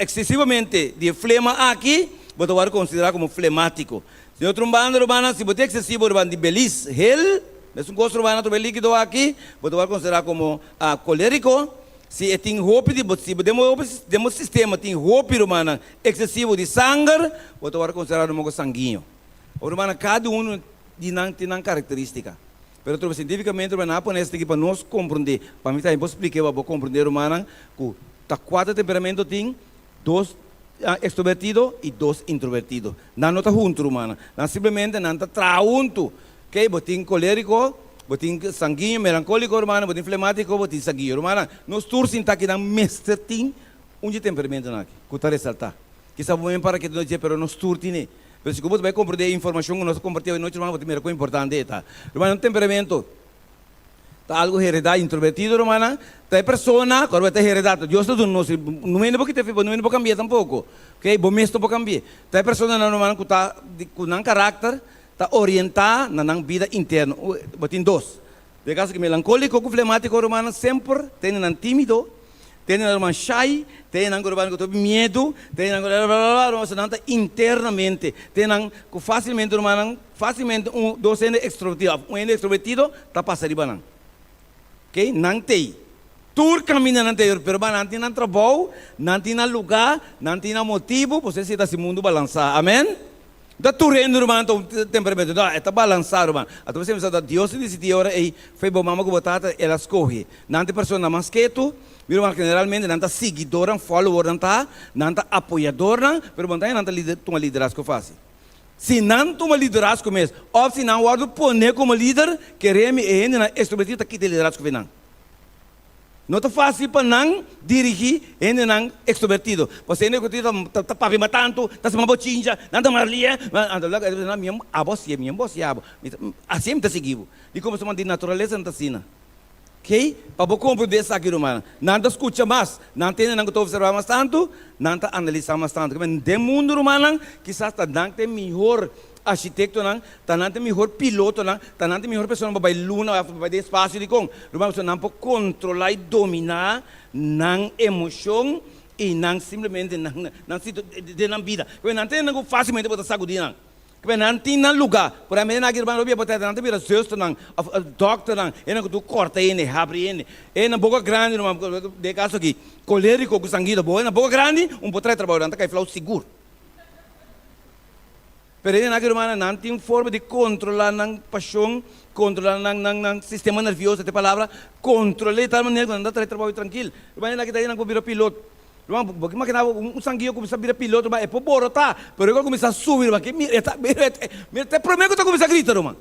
eksesivamente di e flema aki, bo ta wòrdu konsiderá komo flemátiko. Si otro un banda rumannan, si bo tin eksesivo ruman di belis hel, mesun kos rumannan atrobe e líkido aki, bo ta wòrdu konsiderá komo kolériko. Si e tin hopi di bo, si den bo den bo sistema tin hopi rumannan eksesivo di sanger, bo ta wòrdu konsiderá ruman ku sanguiño. Rumannan kada unu di nan tin nan karakterístika. Pero trobe sientificamente ruman nan a pone esaki pa nos comprende. Pa mi tambe por splica pa bo comprende rumannan cu ta cuater temperamento tin, dos extrovertido y dos introvertido. Nan no ta hunto rumannan, nan simplemente nan ta traha hunto. Ok, bo tin colerico, bo tin sanguiño, melancolico rumannan, bo tin flematico, bo tin sanguiño. Rumannan, nos tur sinta aki nan mester tin. Un di temperamentonan aki ku ta resaltá. Kisas bo men para ke ta dje, pero nos tur tine. Pero si ku bo ta bai komprendé e informashon ku nos a kompartí awe nochi, ruman, bo ta mira kon importante e ta. Ruman, un temperamento ta algu heredá. Introvertido, rumannan, ta e persona ku ta heredá. Dios ta duna nos, no mende bo kita fe, bo no mende bo kambia tampoko. Oke, bo mes no por kambia. Ta e personanan, rumannan, ku ta ku nan karakter ta orientá na nan bida interno. Bo tin dos. Den kaso ki melankóliko ku flemátiko rumannan semper tene nan tímido, tene nan ruman shy, tene nan ku ruman ku ta hopi miedu, tene nan ku blablabla, ruman pasobra nan ta internamente, tene nan ku fásilmente rumannan, fásilmente un dos hende ekstrovertido òf un hende ekstrovertido ta pasa riba nan. Oke, nan t'ei. Tur kaminda nan t'ei, pero ruman nan tin nan trabou, nan tin nan lugá, nan tin nan motibu, pasobra esei ta hasi mundu balansá. Amen. Ta tur hende ruman ta un temperamento. No, e ta balansá ruman. Anto bo siempre sa ta Dios ta disidí e ora ei fe bo mama ku bo tata el a skohe. Nan ta e persona mas ketu, mi ruman generalmente nan ta siguidornan, followernan ta, nan ta apoyadornan, pero bo no ta haña nan ta lider tuma liderazgo fásil. Si nan tuma liderazgo mes òf si nan wòrdu pone komo lider, kere mi e hendenan ekstrovertido ta kita e liderazgo fi nan. No ta fácil pa nan dirigí hendenan extrovertido. Pasobra hende extrovertido ta ta papia mas tantu, ta hasi mas bochincha, nan ta mas lia. Anto lak e mi abo hasié, mi bo hasié abo. Mi ta hasié mi ta sigui bo. Dikon? Pasobra di naturalesa nan ta asina. Kei? Pa bo komprendé esaki rumannan, nan ta skucha mas, nan ta hende nan ku ta opservá mas tantu, nan ta analisá mas tantu. Den mundu rumannan kisas ta nan ta e mihor Architektonan ta nan ta e mihor pilotonan, ta nan ta e mihor personanan pa bai luna òf pa bai den espasio. Dikon? Ruman, pasobra nan por kontrolá i dominá nan emoshon i nan simplemente nan nan situ den nan bida. Kibè nan ta hende ku fásilmente bo ta sagudí nan. Kibè nan tin nan lugá. Por ehèmpel, hende aki ruman lo bia bo tèt, nan ta bira zùsternan òf dòkternan, hende ku tur kòrta hende, habri hende. E na boka grandi ruman, den e kaso aki, kolériko ku sanguido, bo na boka grandi un por trae trabou, nan ta kai flou sigur. Pero hende aki rumannan nan tin forma di controla nan pasion, controla nan nan nan sistema nervioso, te palabra controla di tal manera cu nan ta trae trabao trankil. Ruman hende aki ta hende nan cu bira pilot. Ruman bo ke makina bo un sanguiyo cuminsa bira pilot ruman e por borota pero e cuminsa subi ruman ke mira e ta mira mira ta e prome cu ta cuminsa grita ruman.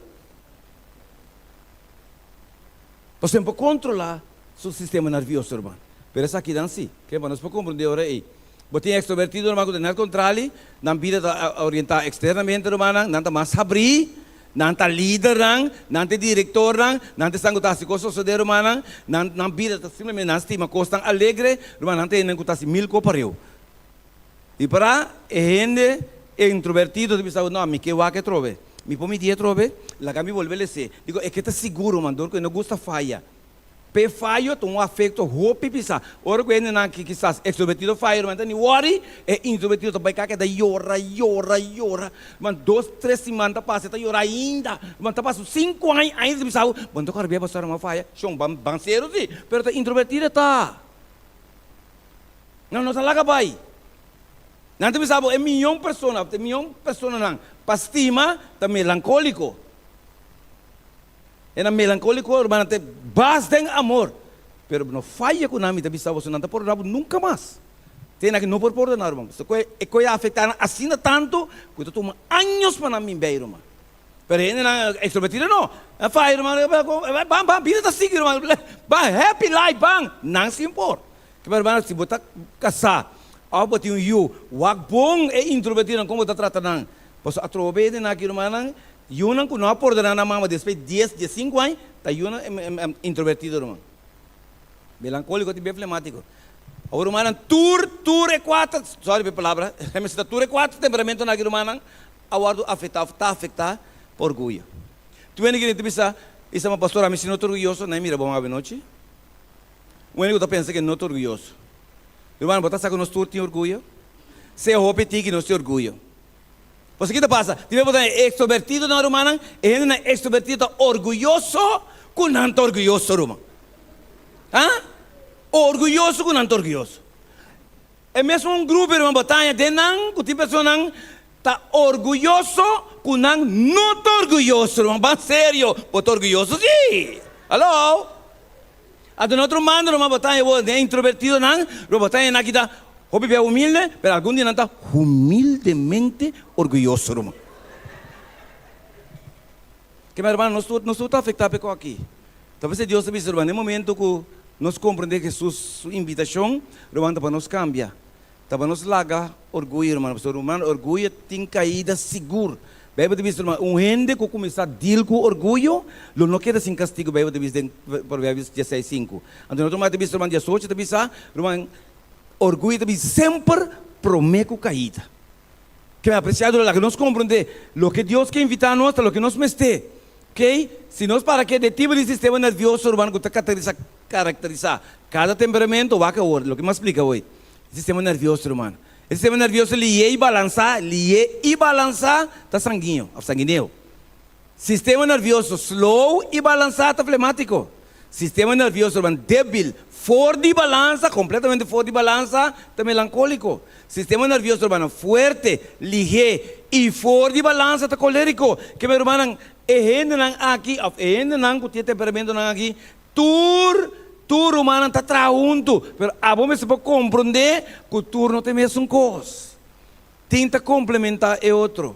Pasobra e por controla su sistema nervioso ruman. Pero esaki nan si. Ke nos por comprende ora ey. Bo tin extrovertido ruman ku ta net kontrali, nan bida ta orientá eksternamente rumannan, nan ta mas habrí, nan ta lidernan, nan ta e direktornan, nan ta esnan ku ta hasi kos sosodé rumannan, nan nan bida ta simplemente nan stima kosnan alegre, ruman nan ta hendenan ku ta hasi mil kos pareu. I para e hende introvertido ta bisa bo, no, mi ke wak atrobe, mi por midi atrobe, laga mi bolbe les'é. Digo, e ke ta sigur ruman, dor ku e no gusta faya. P'e fayo ta un afekto hopi pisá. Ora ku hendenan ki kisas ekstrovertido faya ruman ta ni wòri, e introvertido ta bai kaka e ta yora, yora, yora. Ruman dos, tres siman ta pasa e ta yora ainda. Ruman ta pasa sinku aña ainda ta bisa bo, bo no ta kòrda bia pasobra ruman faya. Shon, ban ban serio si, pero ta introvertido e ta. Nan no ta laga bai. Nan ta bisa bo e miyon persona, e miyon personanan pa stima ta melankóliko. E nan melankóliko, rumannan, ta bas den amor. Pero no faya ku nan, mi ta bisa boso, nan ta pordoná bo nunka mas. Te nan ki no por pordoná, ruman. Pasobra ku e koe a afektá nan asina tantu ku ta tuma años pa nan bin bei, ruman. Pero hendenan ekstrovertido no. Nan faya, ruman, ban, ban, bida ta sigui, ruman. Ban, happy life, ban. Nan sin por. Kiba, ruman, si bo ta kasá òf bo tin un yu, wak bon e introvertidonan kon bo ta trata nan. Pasobra atrobe den aki, rumannan, Yunan ku no a pordoná nan mama despues di dies, diesinku aña, ta yunan introvertido, ruman. Melankóliko tin bien flemátiko. Awor, rumannan, tur, tur e kuater, sorry pa e palabra, mi ta tur e kuater temperamentonan aki, rumannan, a wòrdu afektá òf ta afektá pa orguyo. Tur hende ki ta bisa, bisa, ma pastor, ami si no ta orguyoso, nan e mira bon awe nochi. Un hende ku ta pensa ku e no ta orguyoso. Rumannan, bo ta sa ku nos tur tin orguyo? Sea hopi tiki, nos tin orguyo. Pasobra ki ta pasa? Tin bes bo ta e ekstrovertidonan, rumannan, e hendenan ekstrovertido ta orguyoso ku nan ta orguyoso, ruman. Ha? Orguyoso ku nan ta orguyoso. E mesun grupo, ruman, bo ta haña den nan ku tin personanan ta orguyoso ku nan no ta orguyoso, ruman. Ban serio, bo ta orguyoso? Sí! Hallo? Anto na otro manda, ruman, bo ta haña bo den e introvertidonan, ruman, bo ta haña nan ki ta Hopi bia humilde, pero algun di nan ta humildemente orguyoso, ruman. Ke mi hermano, nos tur, nos tur ta afektá p'e kos aki. Ta p'esei Dios ta bisa, ruman, den momento ku nos komprendé Hesus su invitashon, ruman, ta pa nos kambia. Ta pa nos laga orguyo, ruman. Pasobra, ruman, orguyo tin kaida sigur. Beibel ta bisa, ruman, un hende ku kuminsá dil ku orguyo lo no keda sin kastigu, Beibel ta bisa den Proverbios dieseis sinku. Anto otro manera ta bisa, ruman, diesocho ta bisa, ruman, orguyo ta bin semper promé ku kaida. Ke mi apresiá dura laga nos komprondé loke Dios ke invitá nos ta loke nos mester. Oke, si nos para ke de tipo di sistema nervioso ruman ku ta karakterisá karakterisá kada temperamento, wak awor loke mi a splika hoy. E sistema nervioso ruman. E sistema nervioso lié i balansá, lié i balansá ta sanguiño òf sanguineo. Sistema nervioso slow i balansá ta flemátiko. Sistema nervioso ruman débil, for di balansa, kompletamente for di balansa, ta melankóliko. Sistema nervioso rumannan fuerte, lihé i for di balansa ta kolériko. Ke mi rumannan, e hendenan aki òf e hendenan ku tin e temperamentonan aki, tur, tur rumannan ta traha huntu. Pero abo mester por komprondé ku tur no ta e mesun kos. Tin ta komplementá e otro.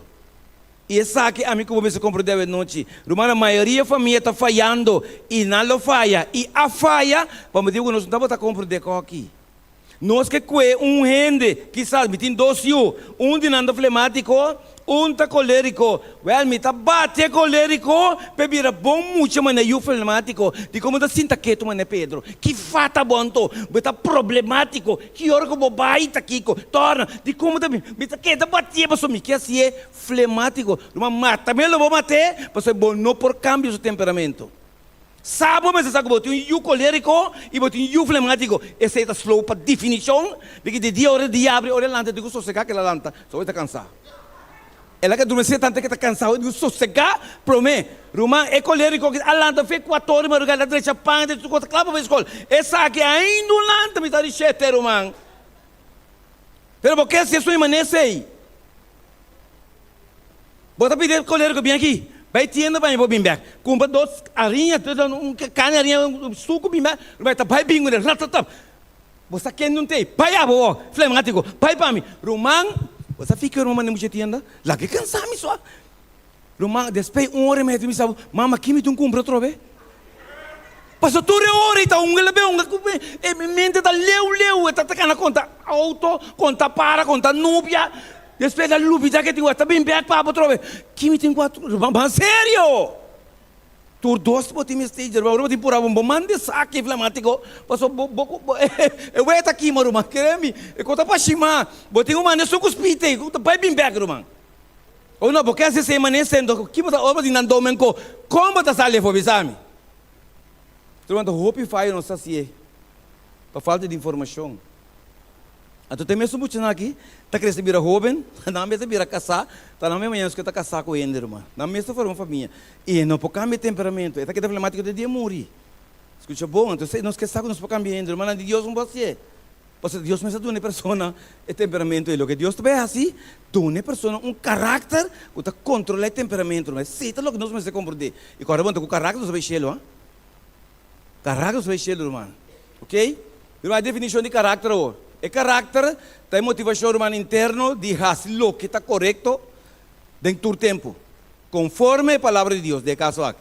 I esaki ami ku bo mester komprondé awe nochi. Rumannan, mayoria famia ta fayando i nan lo faya i a faya pa motibu ku nos no tabata komprondé koki. Nos ke kue un hende, kisas mi tin dos yu, un di nan ta flemátiko, un ta kolériko. Wèl, mi ta bati e kolériko pa e bira bon mucha manera yu flemátiko. Dikon bo ta sinta ketu manera Pedro? Ki fata bo anto? Bo ta problemátiko. Ki ora ku bo bai ta kiko? Torna. Dikon bo ta bin? Mi ta keda batié pasobra mi ke hasié Flemátiko. Ruman, mata mi lo bo mat'é, pasobra bo no por kambia su temperamento. Sa bo mester sa ku bo tin un yu kolériko i bo tin un yu flemátiko. Esei ta slow pa definishon di ki di dia ora di yabri, ora e lanta e tin ku sosegá ke el a lanta, so e ta kansá. El a ke durmesé tantu ke ta kansá, e tin ku sosegá promé. Ruman, e kolériko aki a lanta fe kuator di madrugá, el a drecha pan, el a drecha tur kos, kla pa bai skol. Esaki ainda un lanta mitad di shete, ruman. Pero bo ke hasi esun e manera esei? Bo ta pidi e kolero ku bin aki, bai tienda pa mi por bin bek. Kumpra dos ariña, un kani ariña, un suku bin bek, bai ta bai bin kuné, ratatap. Bo sa ken nun t'ei, bai abo bo, flemátiko, bai pa mi. Ruman, bo sa fika ruman manda mucha tienda? Laga e kansa mi so. Ruman, despues un ora i media mi sa, mama ki mi tin kumpra atrobe? Pasobra tur e ora ei ta hunga lebe hunga ku e mi mente ta leu leu, e ta kana konta auto, konta para, konta nubia. Despues a lubida ke tin wak ta bin bek pa abo atrobe. Ki mi tin ku atrobe? Ban serio! Tur dos bo tin mester dje ruman, bo tin pura bo manda esaki flematiko pasobra bo bo bo e wea ta kima ruman, kere mi e ko ta pa shima, bo tin ku manda esun ku spit ei ku ta bai bin bek ruman. O no, bo ke hasi esei manera sendo ki bo ta ora bo tin nan domenko, kon bo ta sali afo bisa mi? Ruman ta hopi fayo nos ta hasié pa falta di informashon. Anto te mesun muchanan aki ta krese bira hoben, nan mes ta bira kasá, ta nan mes mañana ku ta kasá ku hende ruman. Nan mes ta forma un famia. I e no por kambia e temperamento, e ta keda flemático te dia e muri. Skucha bon, anto nos ke sa ku nos por kambia hende ruman, nan di Dios no por hasié. Pasobra Dios mes a duna e persona e temperamento ei. Loke Dios ta bai hasi, duna e persona un karakter ku ta kontrolá e temperamento ruman. Esei ta loke nos mester komprondé. I kòrda bon, ta ku karakter nos ta bai shelu, ha. Karakter nos ta bai shelu ruman. Ok? Ruman, e definishon di karakter awor. E karakter ta e motivashon ruman interno di hasi loke ta korekto den tur tempu, konforme e Palabra di Dios, den e kaso aki.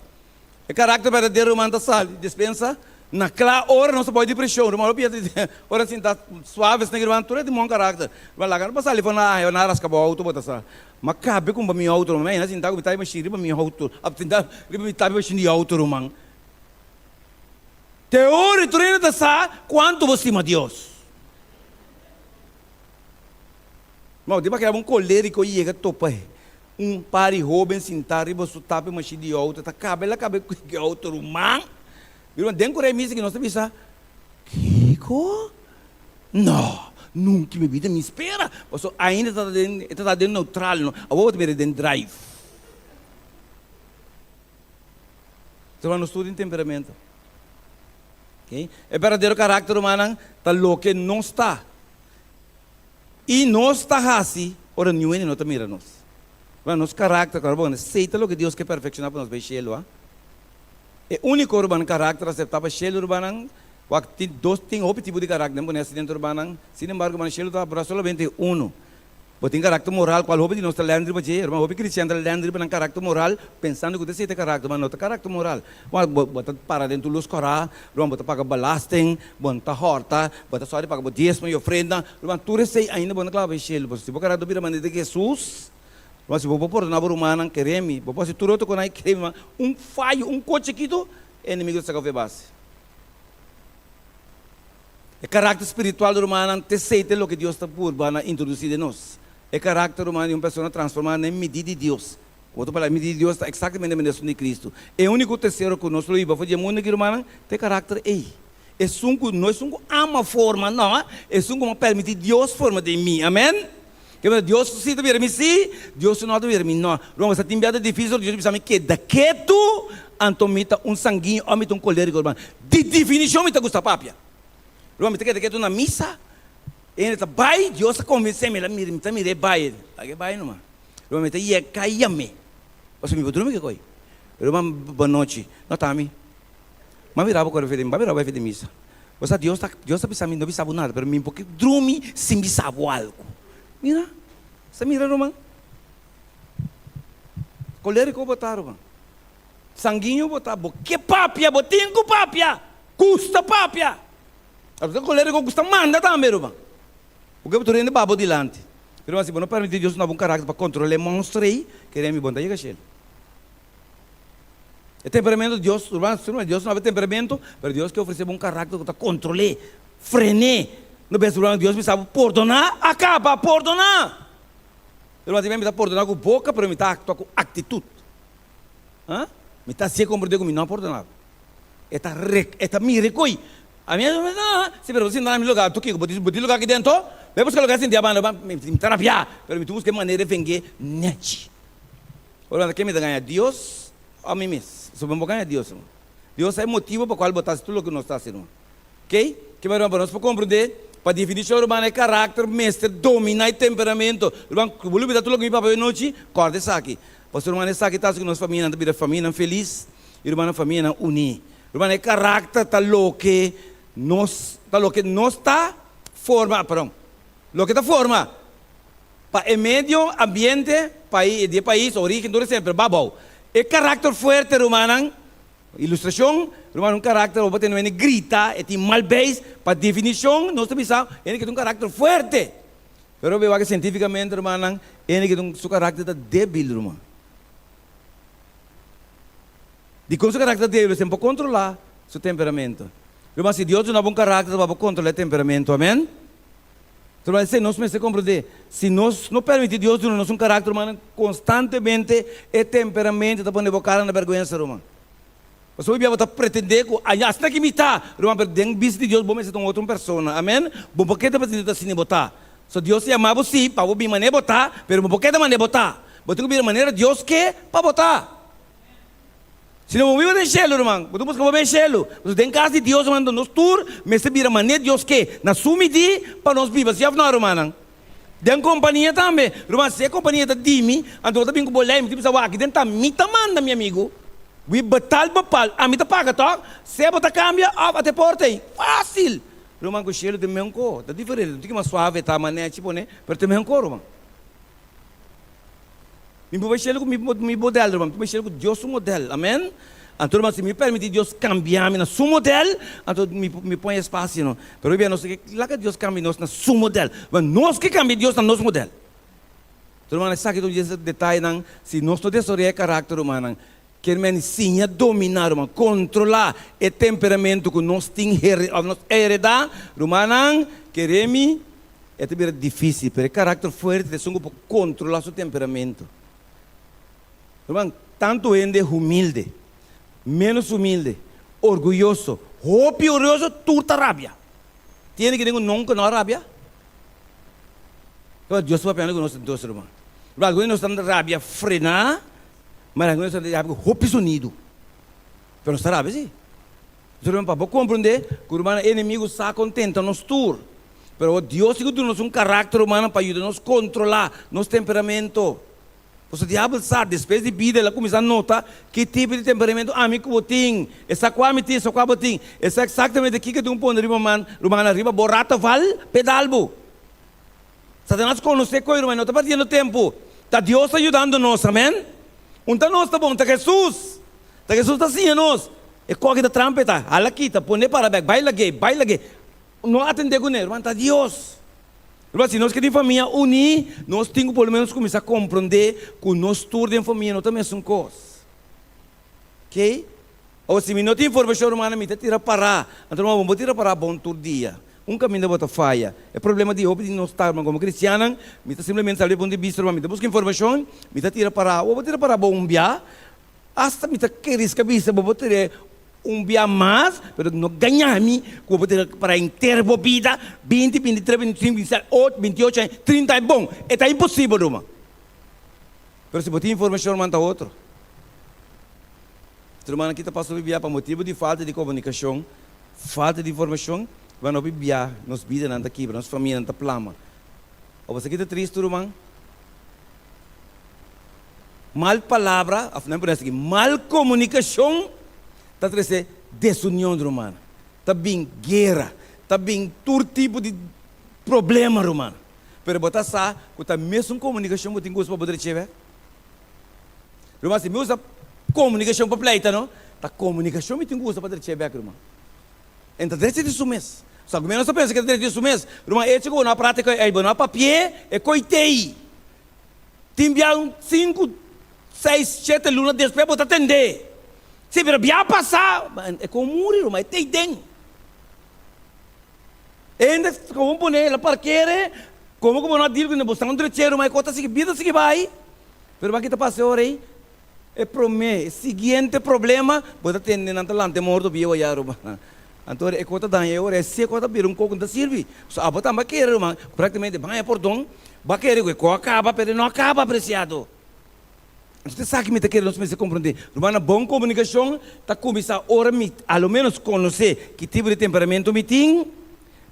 E karakter berdadero ruman ta sali di despensa na kla ora nos ta bou di preshon. Ruman lo piensa ora sinta suave esnan ruman tur e tin bon karakter. Ruman laga no pa sali for na ahe na raska bo outo bo ta sa. Ma kabe kumpa mi outo ruman. Mi a yena sinta ku mi tabi mashin riba mi outo. Sinta riba mi tabi mashin di outo ruman. Te ora i tur hende ta sa kuantu bo stima Dios. No, di bakera un koleriko yega topa un par di hoben sintá riba su tapi mashin di outo, ta kaba el a kaba ku e outo ruman. Mi ruman, den ku rei misa ki nos ta bisa, Kiko? No, nunka mi bida mi spera, pasobra ainda ta den, e ta den neutral no, awor bo ta mira den drive. Ruman, nos tur tin temperamento. E berdadero karakter, rumannan, ta loke nos ta. I nos ta hasi ora niun hende no ta mira nos. Ruman, nos karakter, klaro bon, esei ta loke Dios ke perfekshoná pa nos bai shelu, a. E úniko, ruman, karakter aseptá pa shelu, rumannan, wak tin dos, tin hopi tipo di karakter, nan pone asi dentro, rumannan. Sin embargo, ruman, shelu ta aproba solamente unu. Bo tin karakter moral, kual hopi di nos ta lèn riba dje, hermano. Hopi kristian ta lèn riba nan karakter moral, pensando ku ta esei ta karakter, ma no ta karakter moral. Bo, bo, bo ta para den tur lus kòrá, ruman, bo ta paga belasting, bo no ta hòrta, bo ta sòri paga bo diesmo i ofrenda, ruman, tur esei ainda bo no klaba e shelu. Pasobra si bo karakter bira manera di Hesus, ruman, si bo por pordoná bo rumannan, kere mi, bo por hasi tur otro ku nan, kere mi, ma un fayo, un kos chikitu, e enemigo ta saka for e base. E karakter spiritual di rumannan ta esei ta loke Dios ta purba na introdusí den nos. E karakter ruman di un persona transformá na e midí di Dios. Ku otro palabra, e midí di Dios ta eksaktamente manera esun di Kristu. E úniko tesero ku nos lo hiba for di e mundu aki, rumannan, ta e karakter ei. Esun ku, no esun ku ama forma, no, esun ku a permití Dios forma den mi. Amèn? Ke manera Dios su sí ta bira mi sí, Dios su no ta bira mi no. Ruman, sa tin biaha ta difísil, Dios ta bisa mi keda ketu, anto mi ta un sanguiño òf mi ta un kolériko, ruman. Di definishon mi ta gusta papia. Ruman, mi ta keda ketu na misa, hende ta bai, Dios a konvensé mi, el a mira, mi ta mira e bai, laga e bai numa. Ruman, mi ta yega yam'é, pasobra mi por drumi kikoi. Ruman, bonochi. No ta mi. M'a mira bo kore fede, m'a mira bo bai fede misa. Bo sa Dios ta, Dios ta bisa mi no bisa bo nada, pero mi por ke drumi sin bisa bo algu. Mira, sa mira ruman. Koleriko bo ta ruman. Sanguiño bo ta, bo ke papia, bo tin ku papia, gusta papia. Abo ta koleriko gusta manda tambe ruman. Bo ke tur hende ba bo dilanti. Pero si bo no permiti Dios duna bo un karakter pa kontrola e monster ei, kere mi bo no ta yega shelu. E temperamento di Dios, ruman, Dios no habi temperamento, pero Dios ke ofrece bo un karakter ku ta kontrol'é, fren'é. No bes, ruman, Dios bisa bo pordoná, a kaba, pordoná! Ruman, tin bes mi ta pordoná ku boka, pero mi ta aktua ku aktitut. Ha? Mi ta hasié komprendé ku mi no a pordoná bo. E ta rek, e ta mira e koi. Ami a bisa, si, pero bo sinta na mi lugá, tu kiko? Bo tin, bo tin lugá aki dentro? Bai buska lugá sinti abanda, ruman, mi ta rabiá, pero mi tin buska e manera di veng'é nèchi. Ora ke mi ta gaña Dios o mi mes? Pasobra mi bo gaña Dios, hermano. Dios sa e motibo pa cual bo ta haci tur loke nos ta haci, hermano. Ok? Ke manera pa nos por comprende, pa definicion, hermano, e caracter mester domina e temperamento. Hermano, ku bo lubida tur loke mi papia awe nochi, corda esaki. Pasobra, hermano, esaki ta haci ku nos famianan ta bira famianan felis i, hermano, famianan uni. Hermano, e caracter ta loke nos, ta loke nos ta forma, perdon, loke ta forma. Pa e medio ambiente pai di e pais origen tur esei pero babou e karakter fuerte rumannan ilustrashon ruman un karakter bo por tene wende grita e tin mal beis pa definishon nos ta bisa hende ke tin un karakter fuerte pero bo wak sientifikamente rumannan hende ke tin su karakter ta debil ruman dikon su karakter ta debil pasobra bo kontrola su temperamento ruman si Dios duna bo un karakter ta pa bo kontrola e temperamento amen. Pero esei nos mester komprendé, si nos no permití Dios duna nos un karakter, rumannan, konstantemente e temperamento ta pone bo kara na bèrgwensa, ruman. Pasobra hopi bia bo ta pretendé ku aña asina ki mi ta, ruman, pero den bista di Dios bo mester ta un otro persona. Amèn? Bo por keda pretendé ta asina bo ta. So Dios ta yama bo sí pa bo bin manera bo ta, pero bo por keda manera bo ta. Bo tin ku bira manera Dios ke pa bo ta. Si no bo biba den shelu, ruman, bo ta buska bo ben shelu. Pasobra den kas di Dios, ruman, nos tur mester bira manera Dios ke, na su midí pa nos biba, si òf no, rumannan? Den kompania tambe, ruman, si e kompania ta di mi, anto bo ta bin ku bo lei, mi ta bisa, wak, den ta mi ta manda, mi amigu. Wi betal bepal, ami ta paga tòg? Sea bo ta kambia òf a te porta ei. Fásil! Ruman, ku shelu ta meun ko, ta diferente, un tiki mas suave ta, mas nèchi pone, pero ta meun ko, ruman. Mi por bai shelu ku mi mi model, ruman. Mi por bai shelu ku Dios su model. Amen. Anto, ruman, si mi permití Dios kambia mi na su model, anto mi mi pon espasio, no. Pero hoy bia nos tin ke laga Dios kambia nos na su model. Ruman, nos ke kambia Dios na nos model. Anto, ruman, esaki ta un di e detayenan, si nos no desaroyá e karakter, rumannan, kier men siña dominá, ruman, kontrolá e temperamento ku nos tin here òf nos heredá, rumannan, kere mi, E ta bira difícil, pero e carácter fuerte ta esun cu por controla su temperamento. Ruman, tanto hende humilde, menos humilde, orguyoso, hopi orguyoso, tur ta rabia. Tin hende cu den cu nunca no a rabia? Pero Dios ta papiando cu nos entonces, ruman. Ruman, algun di nos ta rabia frená, maar algun di nos ta rabia cu hopi sonido. Pero nos ta rabia, si. Ruman, pa bo comprende cu rumannan enemigo sa con tenta nos tur. Pero Dios tin cu duna nos un caracter, rumannan, pa yuda nos controla nos temperamento. Pasobra diabel sa, despues di bida el a cuminsa nota ki tipo di temperamento ami cu bo tin. E sa cua mi tin, e sa cua bo tin. E sa exactamente kico tin cu pone riba man, rumannan, riba bo rata val pedal bo. Satanas konosé koe ruman, no ta perdiendo tempu. Ta Dios ta yudando nos, amen. Un ta nos ta bon, ta Hesus. Ta Hesus ta siña nos. E koki ta trampa e ta hala kita, pone para bek, bai lag'é, bai lag'é. No atendé kuné, ruman, ta Dios. Ruman, si nos ke tin famia uní, nos tin ku por lo menos kuminsá komprondé ku nos tur den famia no ta mesun kos. Kei? Awor, si mi no tin informashon, rumannan, mi ta tira pará. Anto, ruman, bo no por tira pará bon tur dia. Un kaminda bo ta faya. E problema di hopi di nos ta, ruman, komo kristiannan, mi ta simplemente sali di punto di bista, ruman, mi ta buska informashon, mi ta tira pará. Awor, bo tira pará bo un bia, asta mi ta ke riska bisa bo bo tira un bia mas, pero no gaña mi ku bo por tira pará henter bo bida, binti, bintitres, bintisinku, bintisèt, ocho, bintiocho aña, trinta aña, bon, e ta imposibel, ruman. Pero si bo tin informashon, ruman, ta otro. Rumannan ki ta pasa hopi bia pa motibu di falta di komunikashon, falta di informashon, ruman hopi bia nos bidanan ta kibra, nos famianan ta plama. Abo sa ki ta tristu ruman? Mal palabra, òf nan por esaki, mal komunikashon ta trese desunion ruman. Ta bin guera, ta bin tur tipo di problema ruman. Pero bo ta sa ku ta mesun komunikashon bo tin ku usa pa bo drechi bek? Ruman, si mi usa komunikashon pa pleita no, ta komunikashon mi tin ku usa pa drechi bek, ruman. E ta drechi di su mes. So algun nos ta pensa ku e ta drechi di su mes. Ruman, echo ku bo no a pratika ei, bo no a papi'é, e koit'ei. Tin bia un sinku, seis, shete luna despues bo ta tend'é. Si, pero bia pasá, e kon muri, ruman, e t'ei den. Hende komo pone el a parkere, komo ku bo no a deal ku bo sta un drechero ma e kos ta sigui bida sigui bai. Pero baki ta pasa e ora ei? E prome, e siguiente problema bo ta tende nan ta lanta e morto bieu aya Aruba. Anto e kos ta daña e ora ei, si e kos ta bira un kos ku no ta sirbi. So abo tambe a kere ruman, praktikamente baña pordon, bo a kere ku e kos a kaba pero e no a kaba apresiado. Anto ta esaki mi ta kere nos mester komprondé. Rumannan, bon komunikashon ta kuminsá ora mi a lo ménos konosé ki tipo di temperamentu mi tin.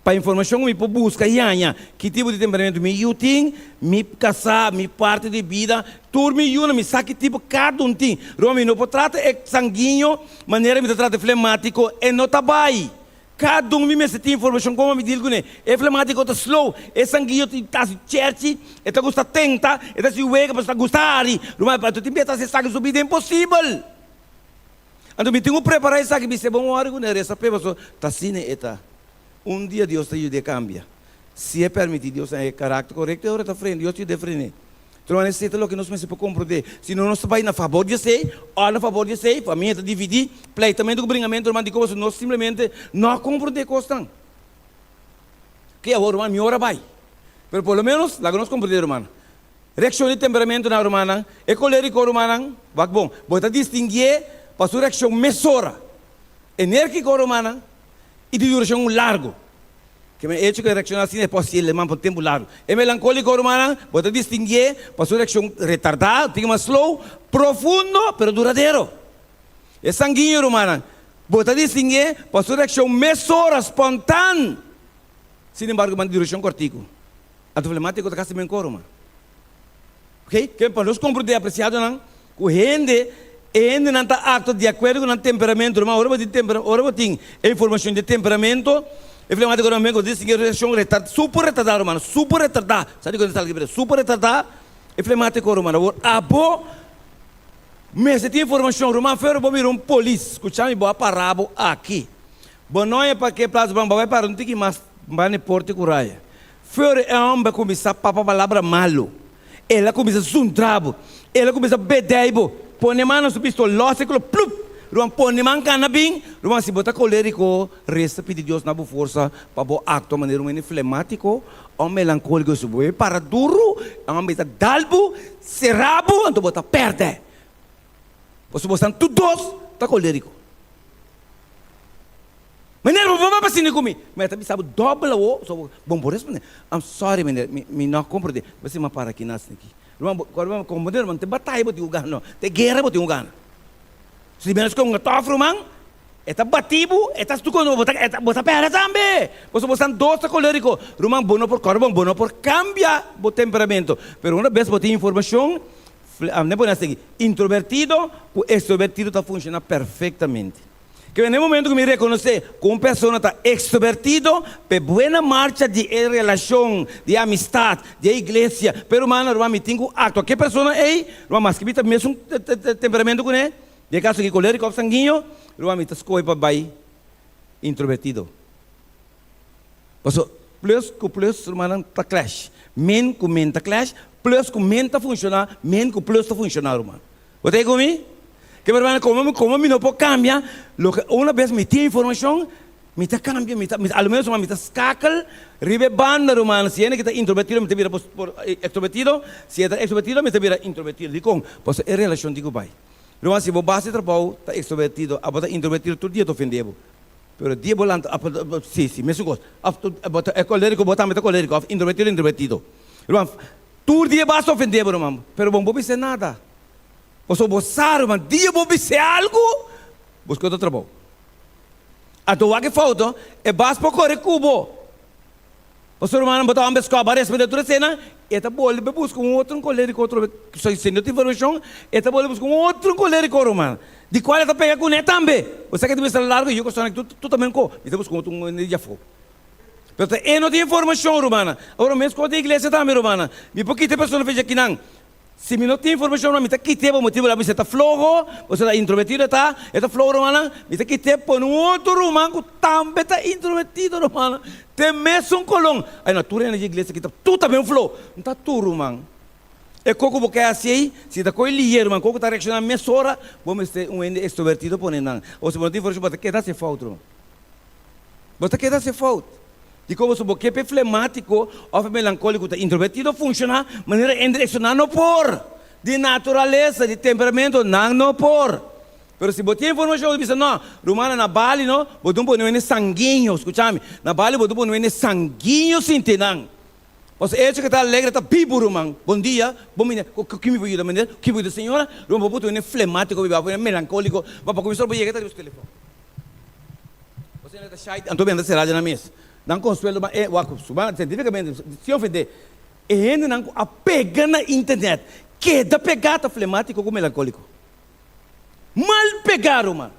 Pa informashon ku mi por buska i haña ki tipo di temperamentu mi yu tin, mi kasá, mi parti di bida, tur mi yunan mi sa ki tipo kada un tin. Ruman, mi no por trata e sanguiño manera mi ta trata e flemátiko, e no ta bai. Kada un mi mester tin informashon komo mi deal kuné. E flematiko ta slow, e sanguiyo tin ta hasi cherchi, e ta gusta tenta, e ta hasi wega pasobra ta gusta hari. Ruman, anto tin bia ta hasi esaki su bida imposibel. Anto mi tin ku prepará esaki, mi se bon wòri kuné, resa p'e pasobra ta asina e ta. Un dia Dios ta yud'é kambia. Si e permití Dios haña e karakter korekto, e ora ta frena, Dios ta yud'é fren'é. Tronan esei ta loke nos mester por komprondé. Si no nos ta bai na fabor di esei òf na fabor di esei, famia ta dividí, pleitamentu ku bringamentu, ruman, dikon pasobra nos simplemente no a komprondé kosnan. Ke awor, ruman, mi ora bai. Pero por lo ménos laga nos komprondé, ruman. Reakshon di temperamentunan, rumannan, e kolériko, rumannan, wak bon, bo ta distinguié pa su reakshon mesora. Enérgiko, rumannan, i di durashon largu. Ke men echo ku e reakshoná asina e por hasi e leman pa un tempu largu. E melankóliko, rumannan, bo ta distinguié pa su reakshon retardá, un tiki mas slow, profundo, pero duradero. E sanguiño, rumannan, bo ta distinguié pa su reakshon mesora, spontan, sin embargo, man di durashon kòrtiku. Anto flemátiko ta kasi menkó, ruman. Oke, ke pa nos komprendé, apresiadonan, ku hende, e hendenan ta aktua di akuerdo ku nan temperamento. Ruman, ora bo tin tempera, ora bo tin e informashon di e temperamento, e flemático ruman ku distinguí reakshon retard, super retardá ruman, super retardá. Sa dikon ta sali aki super retardá e flemático ruman. Awor abo mester tin informashon, ruman, fero bo mira un polis, skucha mi, bo a para bo aki. Bo no haña parke plaza, bo bai para un tiki mas banda e porta ku raya. Fero e homber a kuminsá papia palabra malu. El a kuminsá zundra bo. El a kuminsá bedei bo. Pone man na su pistol, lòs e kulo, plup! Ruman, pone man kana bin. Ruman, si bo ta kolériko, resa pidi Dios na bo forsa pa bo aktua manera un hende flemátiko òf melankóliko. Si bo e para duru, e homber ta dal bo, sera bo, anto bo ta pèrdè. Pasobra bo esnan tur dos ta kolériko. Meneer, bo por papia asina ku mi? Mi ta bisa bo dòbel awo, so bo no por respondé. I'm sorry meneer, mi mi no a komprondé. Bo si mi a para aki na asina aki. Ruman, bo ruman komprondé ruman, te bataya bo tin ku gana no, te guera bo tin ku gana. Si menos ku un tòf ruman, e ta bati bo, e ta stuko bo ta e ta bo ta pèrdè tambe. Pasobra bo esnan dos ta kolériko. Ruman, bo no por kòrda bon, bo no por kambia bo temperamento. Pero una bes bo tin informashon, ne pone asina aki, introvertido ku ekstrovertido ta funshoná perfektamente. Ke na e momento ku mi rekonosé ku un persona ta ekstrovertido, p'e buena marcha di e relashon, di e amistat, di e iglesia, p'e rumannan, ruman, mi tin ku aktua ku e persona ei, ruman, maske mi ta mesun temperamento kuné, den e kaso aki koleriko òf sanguiño, ruman, mi ta skohe pa bai introvertido. Pasobra plus ku plus, rumannan, ta clash. Men ku men ta clash, plus ku men ta funshoná, men ku plus ta funshoná, ruman. Bo ta ei ku mi? Ke rumannan, komo komo mi no por kambia loke una bes mi tin informashon, mi ta kambia, mi ta, a lo menos mi ta skakel riba e banda, rumannan. Si hende ki ta introvertido, mi ta bira por ekstrovertido, si e ta ekstrovertido, mi ta bira introvertido. Dikon? Pasobra e relashon tin ku bai. Ruman, si bo base di trabou ta ekstrovertido, abo ta introvertido, tur dia ta ofende bo. Pero dia bo lanta, si, si, mesun kos. Of bo ta koleriko, bo tambe ta koleriko, of introvertido, introvertido. Ruman, tur dia bo a ofende bo, ruman, pero bo no por bisa nada. Pasobra bo sa, ruman, dia bo bisa algu, bo skota trabou. Anto wak e foto, e bas por kore ku bo. Pasobra rumannan, bo ta homber skòp, a respondé tur esena, e ta bolbe buska un otro koleriko otro bes, si no tin informashon, e ta bolbe buska un otro koleriko, ruman, di kual e ta pega kuné tambe. Bo sa ke ta bisa largu, yu kosnan aki tur ta menko, mi ta buska un otro un di afó. Pero ta e no tin informashon, rumannan. Awor mes kos den iglesia tambe, rumannan. Mi por kita e persona fecha kinan. Si mi no tin informashon mi ta kit'é pa motibu la mi ta floho, pasobra ta introvertido e ta, e ta floho rumannan, mi ta kit'é pone un otro ruman ku tambe ta introvertido rumannan, den mesun kolon. Ay no, tur hende di iglesia kita tur ta ben floho, no ta tur ruman. E kos ku bo ke hasi ei, si ta koe lihe ruman, kos ku ta reakshoná mesora, bo mester un hende ekstrovertido pone nan. O si bo no tin informashon bo ta keda hasi fout ruman. Bo ta keda hasi fout. Dikon boso bo ke p'e flemátiko òf e melankóliko ta introvertido funshoná manera hende reakshoná no por. Di naturalesa, di temperamento, nan no por. Pero si bo tin informashon bo ta bisa no, rumannan na Bali no, bo ta pone wende sanguiño, skucha mi, na Bali bo ta pone wende sanguiño sinti nan. Pasobra e hecho ke ta alegre ta bibu ruman. Bon dia, bon mine, ku mi por yuda meneer, ku mi por yuda señora? Ruman bo por ta wende flemátiko biba, bo melankóliko, ma pa kuminsá bo yega ta riba su telefòn. Bo ta shai, anto benta sera dje nan mes. Nan konsuelo ma e wak su ban sientifikamente sin ofende e hendenan ku a pega na internet keda pegá ta flematiko ku melankoliko. Mal pegá ruman.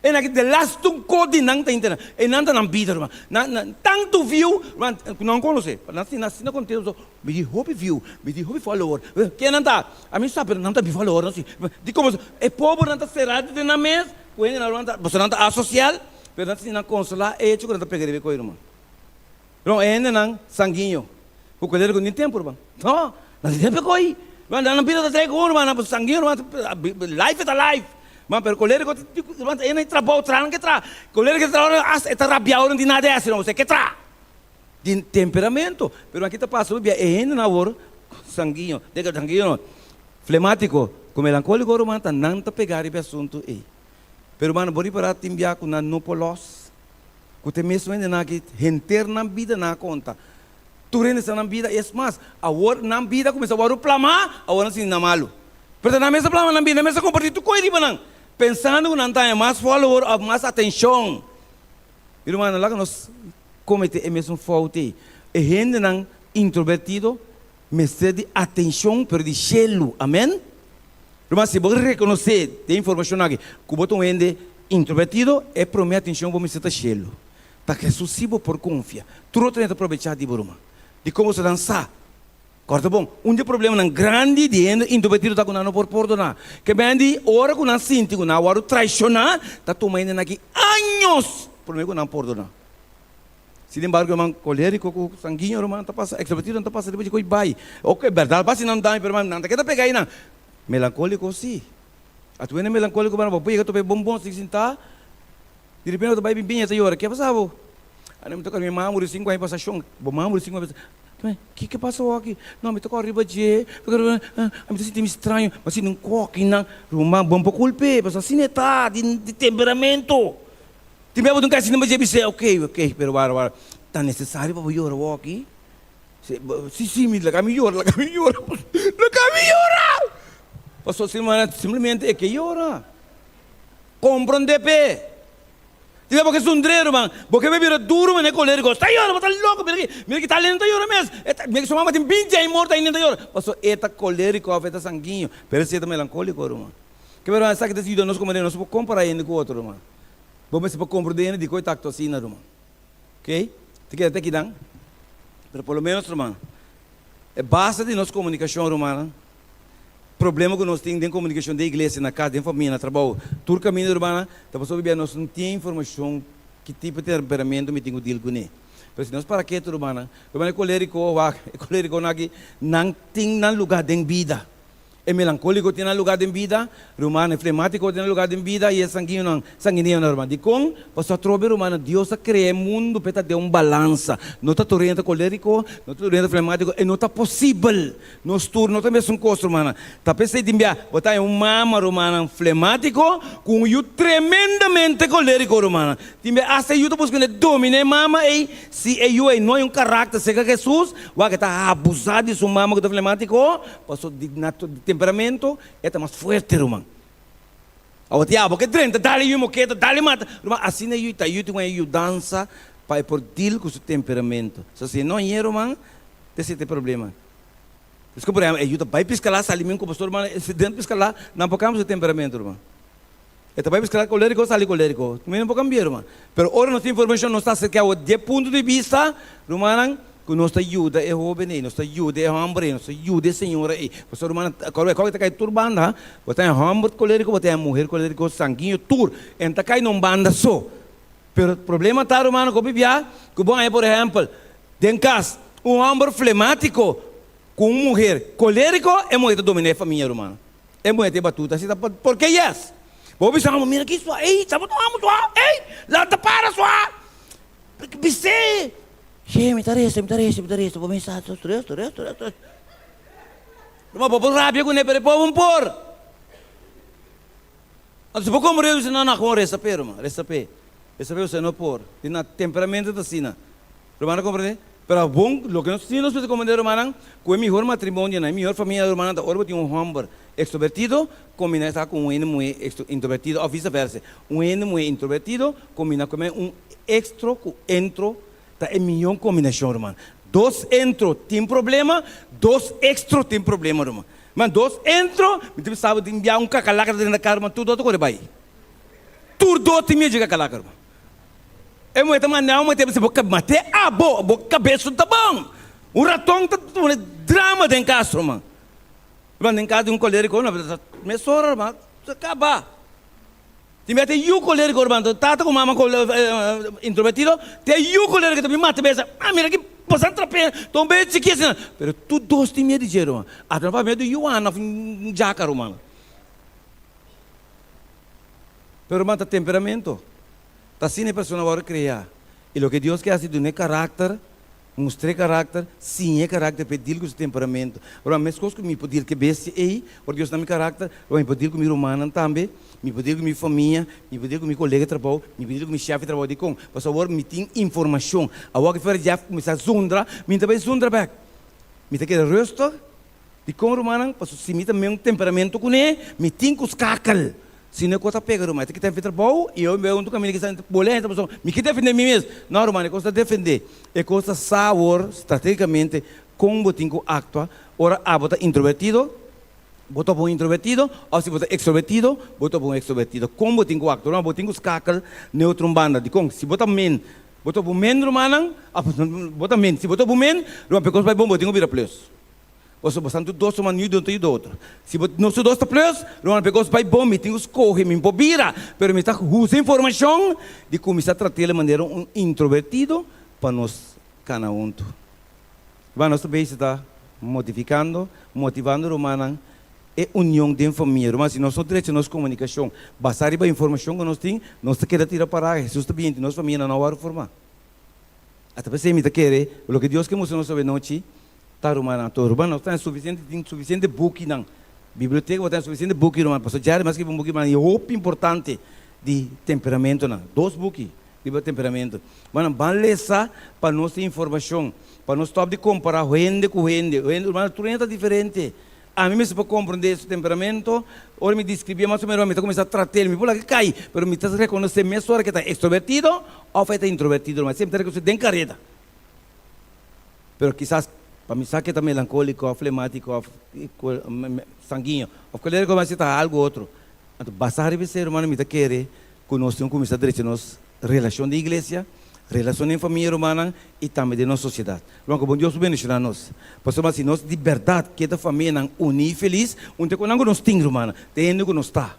E nan ki de lastu un ko di nan ta internet. E nan ta nan bida ruman. Nan nan tantu view ruman ku nan konosé. Nan asina asina kontento so mi di hopi view, mi di hopi follower. Ken nan ta? Ami sa pero nan ta mi follower no si. Dikon e pobernan ta será den nan mes? Ku hende nan ta, pasobra nan ta asosial, pero nan ta sinti nan konsolá e hecho ku nan ta pega riba e koi, ruman. Ruman, e hendenan sanguiño, ku kolera ku no tin tempu, ruman. No, nan tin tempu e koi. Ruman, nan bida ta trei ku un, ruman, nan sanguiño, ruman, life ta life. Ruman, pero kolera ku, ruman, e hende trabou, traha nan ke traha. Kolera ke traha, asta e ta rabiá ora no tin nada di hasi, ruman, e ke traha. Di temperamento. Pero aki ta pasa hopi bia e hendenan awor sanguiño, sanguiño no, Flemátiko ku melankóliko ruman ta nan ta pegá riba e asuntu ei. Pero rumannan bo ripará tin bia ku nan no por lòs, ku ta e mesun hendenan aki henter nan bida nan a konta. Tur hende sa nan bida, es mas, awor nan bida a kuminsá wòrdu plamá, awor nan sinti nan malu. Pero ta nan mes a plama nan bida, nan mes a kompartí tur kos riba nan, pensando ku nan ta haña mas follower òf mas atenshon. Mi rumannan, laga nos kometé e mesun fout ei. E hendenan introvertido Mester di atencion pero di shelu. Amen? Ruman, si bo reconoce den informacion aki cu bo ta un hende introvertido, e prome atencion bo mester ta shelu. Ta Jesus si bo por confia. Tur otro hende ta probecha di bo, ruman. Dicon bo ta dan sa? Corda bon, un di e problemanan grandi di hende introvertido ta cu nan no por pordona. Ke men di ora cu nan sinti cu nan a wordo traiciona, ta tuma hendenan aki años prome cu nan pordona. Sin embargo, herman, colérico cu sanguiño, herman, ta pasa, extrovertido ta pasa riba dje coi bai. Ok, berdad basi nan daño, pero herman, nan ta keda pega einan. Melancólico si. A tu hende melancólico, herman, bo por yega topa e bonbon sin sinta, di repente bo ta bai bin biña, ta yora. Ke a pasa bo? A mi ta kòrda mi mama muri sinku aña pasa, shon, bo mama muri sinku aña pasa. Kiko a pasa awor aki? No, mi ta kòrda riba dje, mi ta sinti mi straño, mi a sinti un kòki nan. Ruman, bo no por kulp'é, pasobra asina e ta, di temperamento. Tin bia bo tin kasi dje bis'é, ok, ok, pero wara, wara, ta nesesario pa bo yora woki? Si, si, mi laga mi yora, laga mi yora, laga mi yora! Pasobra si manera simplemente e ke yora. Komprondé p'e. Tin bia bo ke sundré, ruman, bo ke bira duru manera koleriko, sta yora, bo ta loko, mira ki, mira ki tal hende ta yora mes, e ta, mira ki su mama tin binti aña morto ainda e ta yora, pasobra e ta koleriko òf e ta sanguiño, pero si e ta melankoliko, ruman. Ke berdad esaki ta yuda nos komo hende, nos por kompará hende ku otro, ruman. Bo mester por komprondé hende dikon e ta aktua asina, ruman. Oké? Ta keda te akinan. Pero por lo ménos, ruman, e base di nos komunikashon, rumannan, problema ku nos tin den komunikashon den iglesia, na kas, den famia, na trabou, tur kaminda, rumannan, ta pasobra bia nos no tin informashon ki tipo di temperamentu mi tin ku dil kuné. Pero si nos para ketu, rumannan, ruman e kolériko, wak, e kolérikonan aki, nan tin nan lugá den bida. E melankóliko tin nan lugá den bida, rumannan, e flemátiko tin nan lugá den bida i e sanguíonan, sanguineonan, ruman. Dikon? Pasobra atrobe, rumannan, Dios a krea e mundu p'e ta den un balansa. No ta tur hende ta kolériko, no ta tur hende ta flemátiko, e no ta posibel. Nos tur no ta mesun kos, rumannan. Ta p'esei tin bia bo ta haña un mama, rumannan, flemátiko ku un yu tremendamente kolériko, rumannan. Tin bia asta e yu ta buska ne dominá e mama ei. Si e yu ei no hay un karakter serka Hesus, wak e ta abusá di su mama ku ta flemátiko. Paso di di temperamento e ta mas fuerte ruman. Awor ti abo ke drenta dale yu moketa dale mata ruman asina yu ta yu tin un yudansa pa e por deal ku su temperamento. So si e no hañ'é ruman te sete problema. Esku por ehempel e yu ta bai piskala sali min ku pastor ruman e den piskala nan por kambia su temperamento ruman. E ta bai piskala koleriko sali koleriko mi no por kambia ruman. Pero ora nos tin informashon nos ta aserka awor di e punto di bista rumannan Ku nos ta yuda e hóben ei, nos ta yuda e hòmber ei, nos ta yuda e señora ei. Pasobra rumannan, kòrda kòke ta kai tur banda, ha? Bo ta e hòmber kolériko, bo ta e muher kolériko, sanguiño, tur. E no ta kai na un banda so. Pero problema ta, rumannan, ku hopi bia ku bo haña, por ehèmpel, den kas, un hòmber flemátiko ku un muher kolériko, e muher ta dominá e famia, rumannan. E muher ta e batuta. Asina ta, porke yes? Bo bisa, mira aki sua, ei, sa bo ta amo sua, ei, lanta para sua. Bis'é, She, mi ta resa, mi ta resa, mi ta resa, bo mi sa, resa, resa, resa. Ruman, bo por rabia kuné, pero e pobu no por. Anto si bo komprendé, bo bisa, no, no, gewoon resa p'e, ruman, resa p'e. Resa p'e, pasobra e no por. Tin na temperamento ta asina. Ruman a komprendé? Pero bon, loke nos sí nos mester komprendé, rumannan, ku e mihor matrimonionan, e mihor famianan, rumannan, ta ora bo tin un hòmber ekstrovertido kombiná esaki ku un hende muhé introvertido òf viseversa. Un hende muhé introvertido kombiná ku un extro ku entro ta e miyon kombinashon ruman. Dos entro tin problema, dos extro tin problema ruman. Man dos entro, mi ta bisa bo tin bia un kakalaka ta drenta kar ruman tur do ta kore bai. Tur do tin miedu di kakalaka ruman. E muhé ta manda un muhé ta bisa bo mate abo, bo kabes no ta bon. Un raton ta pone drama den kas ruman. Ruman den kas di un koleriko mesora ruman ta kaba. Tin bia te yu koleriko ruman, tata ku mama introvertido, te yu koleriko ta bin mata besa, ah mira ki boso a trapea, ta un bebe chiki asina, pero tur dos tin miedu di dje ruman, ata no papia miedu di yuana of un djaka ruman. Pero ruman ta temperamento, ta asina e persona wòrdu krea, i loke Dios ke hasi dun'e karakter. Mustr'é karakter, siñ'é karakter p'e deal ku su temperamento. Ruman, meskos ku mi por deal ku e bestia ei, ora Dios na mi karakter, ruman, mi por deal ku mi rumannan tambe, mi por deal ku mi famia, mi por deal ku mi kolega di trabou, mi por deal ku mi shèf di trabou. Dikon? Pasobra awor mi tin informashon. Awor ku Freddy Jeff kuminsá zundra, mi no ta bai zundra bèk. Mi ta keda rustig. Dikon, rumannan? Pasobra si mi ta men un temperamento kuné, mi tin ku skakel. Si no e kos ta pega ruman, e ta kita fi trabou i hopi bes un kaminda kisa bole hende pasobra mi ke defende mi mes. No ruman, e kos ta defende, e kos ta sa awor strategicamente kon bo tin ku aktua ora abo ta introvertido, bo ta un introvertido of si bo ta extrovertido, bo ta un extrovertido. Kon bo tin ku aktua? Ruman, bo tin ku skakel neutro un banda. Dikon? Si bo ta min, bo ta men rumannan, bo ta min. Si bo ta men, ruman, pa e kos bai bon bo tin ku bira plus. Boso bo santu dos ruman yuda un ta yuda otro. Si bo nos tur dos ta plus, ruman pekos bai bon, mi tin ku skohe, mi por bira, pero mi ta usa informashon di kuminsá trat'el manera un introvertido pa nos kana huntu. Ruman, nos ta bezig ta modifikando, motivando rumannan e union den famia. Ruman, si nos no drecha nos komunikashon basá riba informashon ku nos tin, nos ta keda tira pará. Hesus ta binti, nos famia nan no a wòrdu formá. Ata p'esei mi ta kere loke Dios ke mustra nos awenochi Ta rumannan tur. Ruman nos ta suficiente tin suficiente bukinan. Biblioteka bo ta suficiente buki ruman. Pasobra djari mas skibi un buki ruman y hopi importante di temperamentonan. Dos buki riba temperamento. Rumannan ban lesa pa nos tin informacion. Pa nos stop di compara hende cu hende. Hende rumannan tur hende ta diferente. Ami mester por comprende su temperamento. Ora mi describie mas o menos mi ta cuminsa tratel. Mi por laga cay pero mi ta reconoce mesora ke ta extrovertido of e ta introvertido ruman. Siempre ta reconoce den careda. Pero kisas pa mi sa ke ta melankóliko òf flemátiko òf sanguiño òf kolériko, mas si ta algu otro. Anto basá riba esei, rumannan, mi ta kere. ku nos tin ku kuminsá drecha nos relashon den iglesia, relashon den famia rumannan i tambe den nos sosiedat. Ruman ku bon Dios por bendishoná nos. Pasobra si nos di bèrdat ke ta famianan uní i felis, un ta e konan ku nos tin rumannan, ta e hende ku nos ta.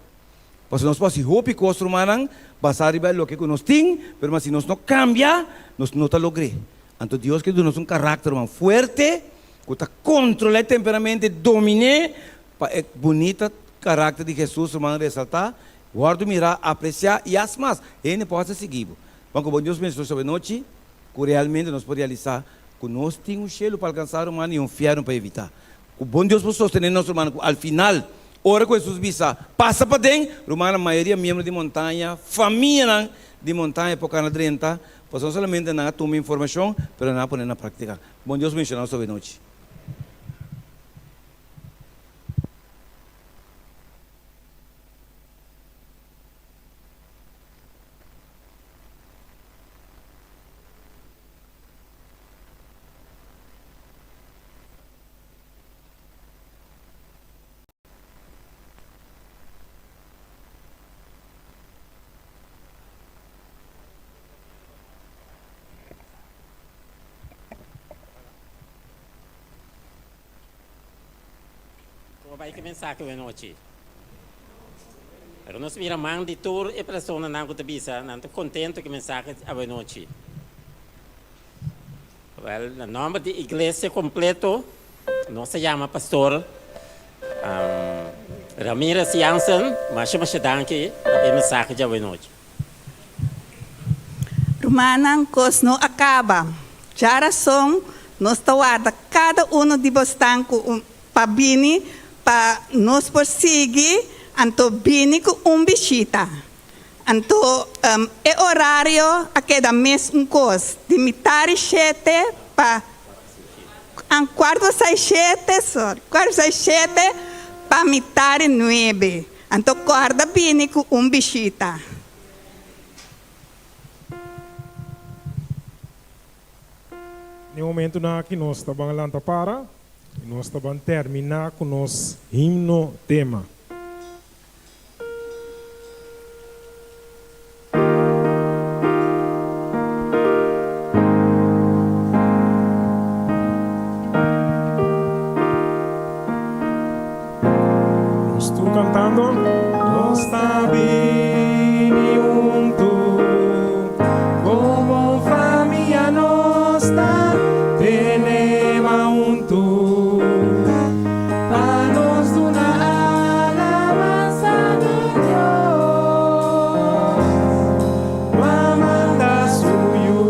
Pasobra nos por hasi hopi kos rumannan basá riba e loke ku nos tin, pero si nos no kambia, nos no ta logr'é. Anto Dios ke duna nos un karakter ruman fuerte ku ta kontrolá e temperamento i domin'é pa e bunita karakter di Hesus ruman resaltá, wòrdu mirá, apresiá i as mas, hende por hasta sigui bo. Ban ku bon Dios bendishoná nos anochi ku realmente nos por realisá ku nos tin un shelu pa alkansá ruman i un fièrnu pa evitá. Ku bon Dios por sostené nos rumannan ku al final ora ku Hesus bisa, Pasa paden, rumannan, mayoria miembro di Montaña, famianan di Montaña por kana drenta, pasobra no solamente nan a tuma informashon, pero nan a pone na práktika. Bon Dios bendishoná nos awe nochi. Como bai ke mensahe awe nochi? Pero nos mira man di tur e personanan ku ta bisa nan ta kontento ku e mensahe awe nochi. Wel, na nomber di iglesia kompleto nos ta yama Pastor Ramirez Jansen masha masha danki pa e mensahe di awe nochi. Rumannan, kos no a kaba. Djarason nos ta warda kada uno di bosnan ku un pa bini pa nos por sigui, anto bini ku un bishita. Anto e orario a keda mes un kos, di mitari shete pa kuarto sai shete, sorry, kuarto sai shete pa mitari nuebe. Anto kòrda bini ku un bishita. Den momentunan aki nos ta ban lanta para i nos ta ban terminá ku nos himno tema. Nos tur cantando. Nos ta bini huntu como famia nos ta tene mas huntu pa nos duna alabansa na Dios cu a manda su Yu.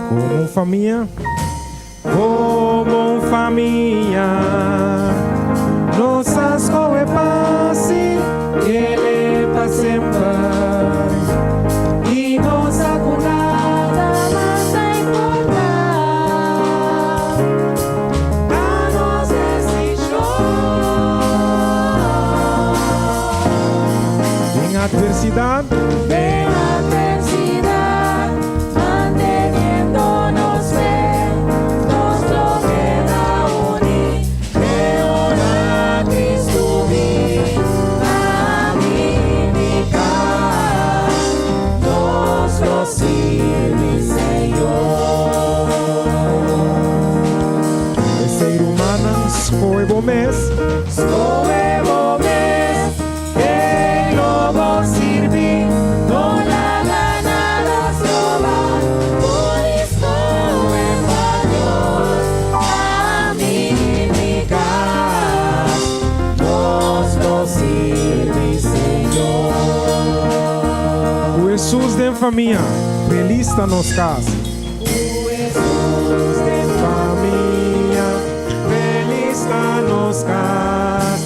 Como un famia. Como un famia nos a scohe pa sirbiele pa semper y nos sa cu nada mas ta importa ta nos decision. Den adversidad. Den adversidad. Manteniendo nos fe, nos lo keda uní te ora Cristo bin pa vindiká. Nos lo sirbi Señor. Esei rumannan, skohe bo mes. Skohe bo mes. Ken lo bo sirbi? No laga nada stroba por escohe pa Dios. Ami i mi cas, nos lo sirbi Señor. Cu Hesus den famia, feliz ta nos cas. Cu Hesus den famia, feliz ta nos cas.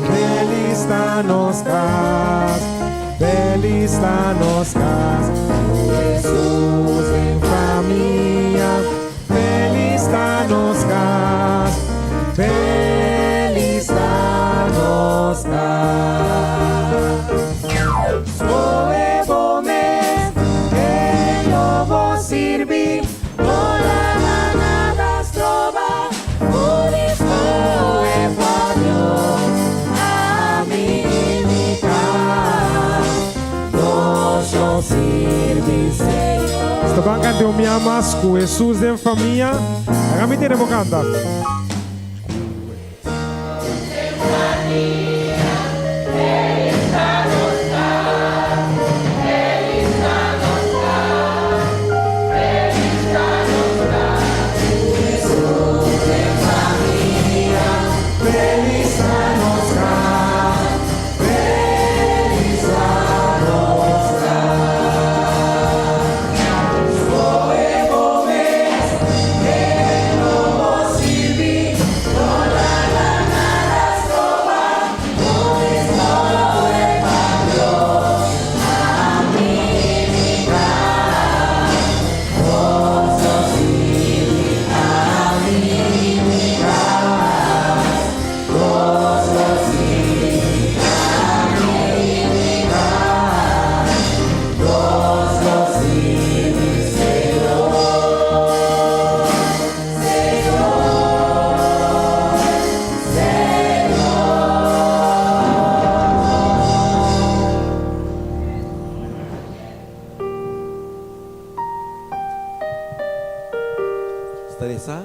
Feliz ta nos cas, feliz ta nos cas. Cu Hesus den famia, feliz ta nos cas, feliz ta nos cas. Scohe bo mes, ken lo bo sirbi, no laga nada stroba. lo sirbi Señor. Sta ban canta un mia mas cu Jesus den famia. Laga mi tene bo canta. Sta resa.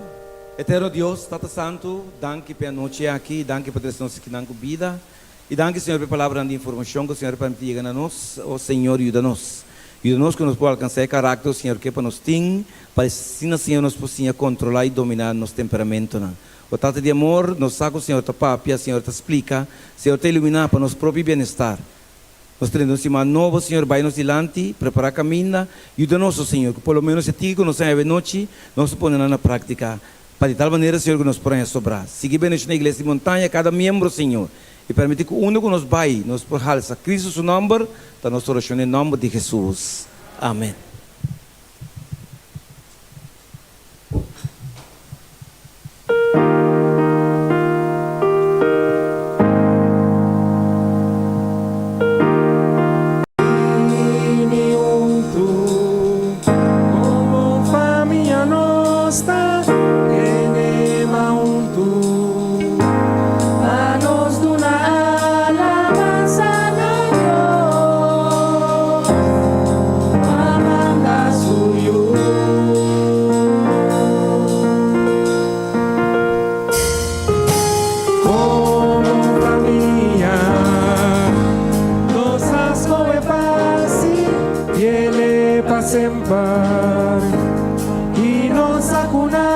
Eterno Dios, Tata Santu, danki p'e anochi aki, danki pa trese nos akinan ku bida, i danki Señor p'e palabranan di informashon ku Señor a permiti yega na nos. O Señor, yuda nos. Yuda nos ku nos por alkansá e karakter ku Señor ke pa nos tin, pa asina Señor nos por siña kontrolá i dominá nos temperamentonan. O Tata di amor, nos sa ku Señor ta papia, Señor ta splika, Señor ta iluminá pa nos propio bienestar. Nos ta tene un siman nobo, Señor, bai nos dilanti, prepará kaminda, yuda nos, o Señor, ku por lo menos e tiki ku nos haña awe nochi, nos por pone nan na práktika, pa di tal manera, Señor, ku nos por haña sobrá. Sigui bendishoná Iglesia di Montaña, kada miembro, Señor, i permití ku unda ku nos bai, nos por halsa Cristo su nòmber, ta nos orashon den nòmber di Hesus. Amèn. Bini huntu komo un famia nos ta tene man huntu pa nos duna alabansa na Dios pa manda su Yu. Komo famia nos a skohe pa si i el e pa semper i nos a ku nan.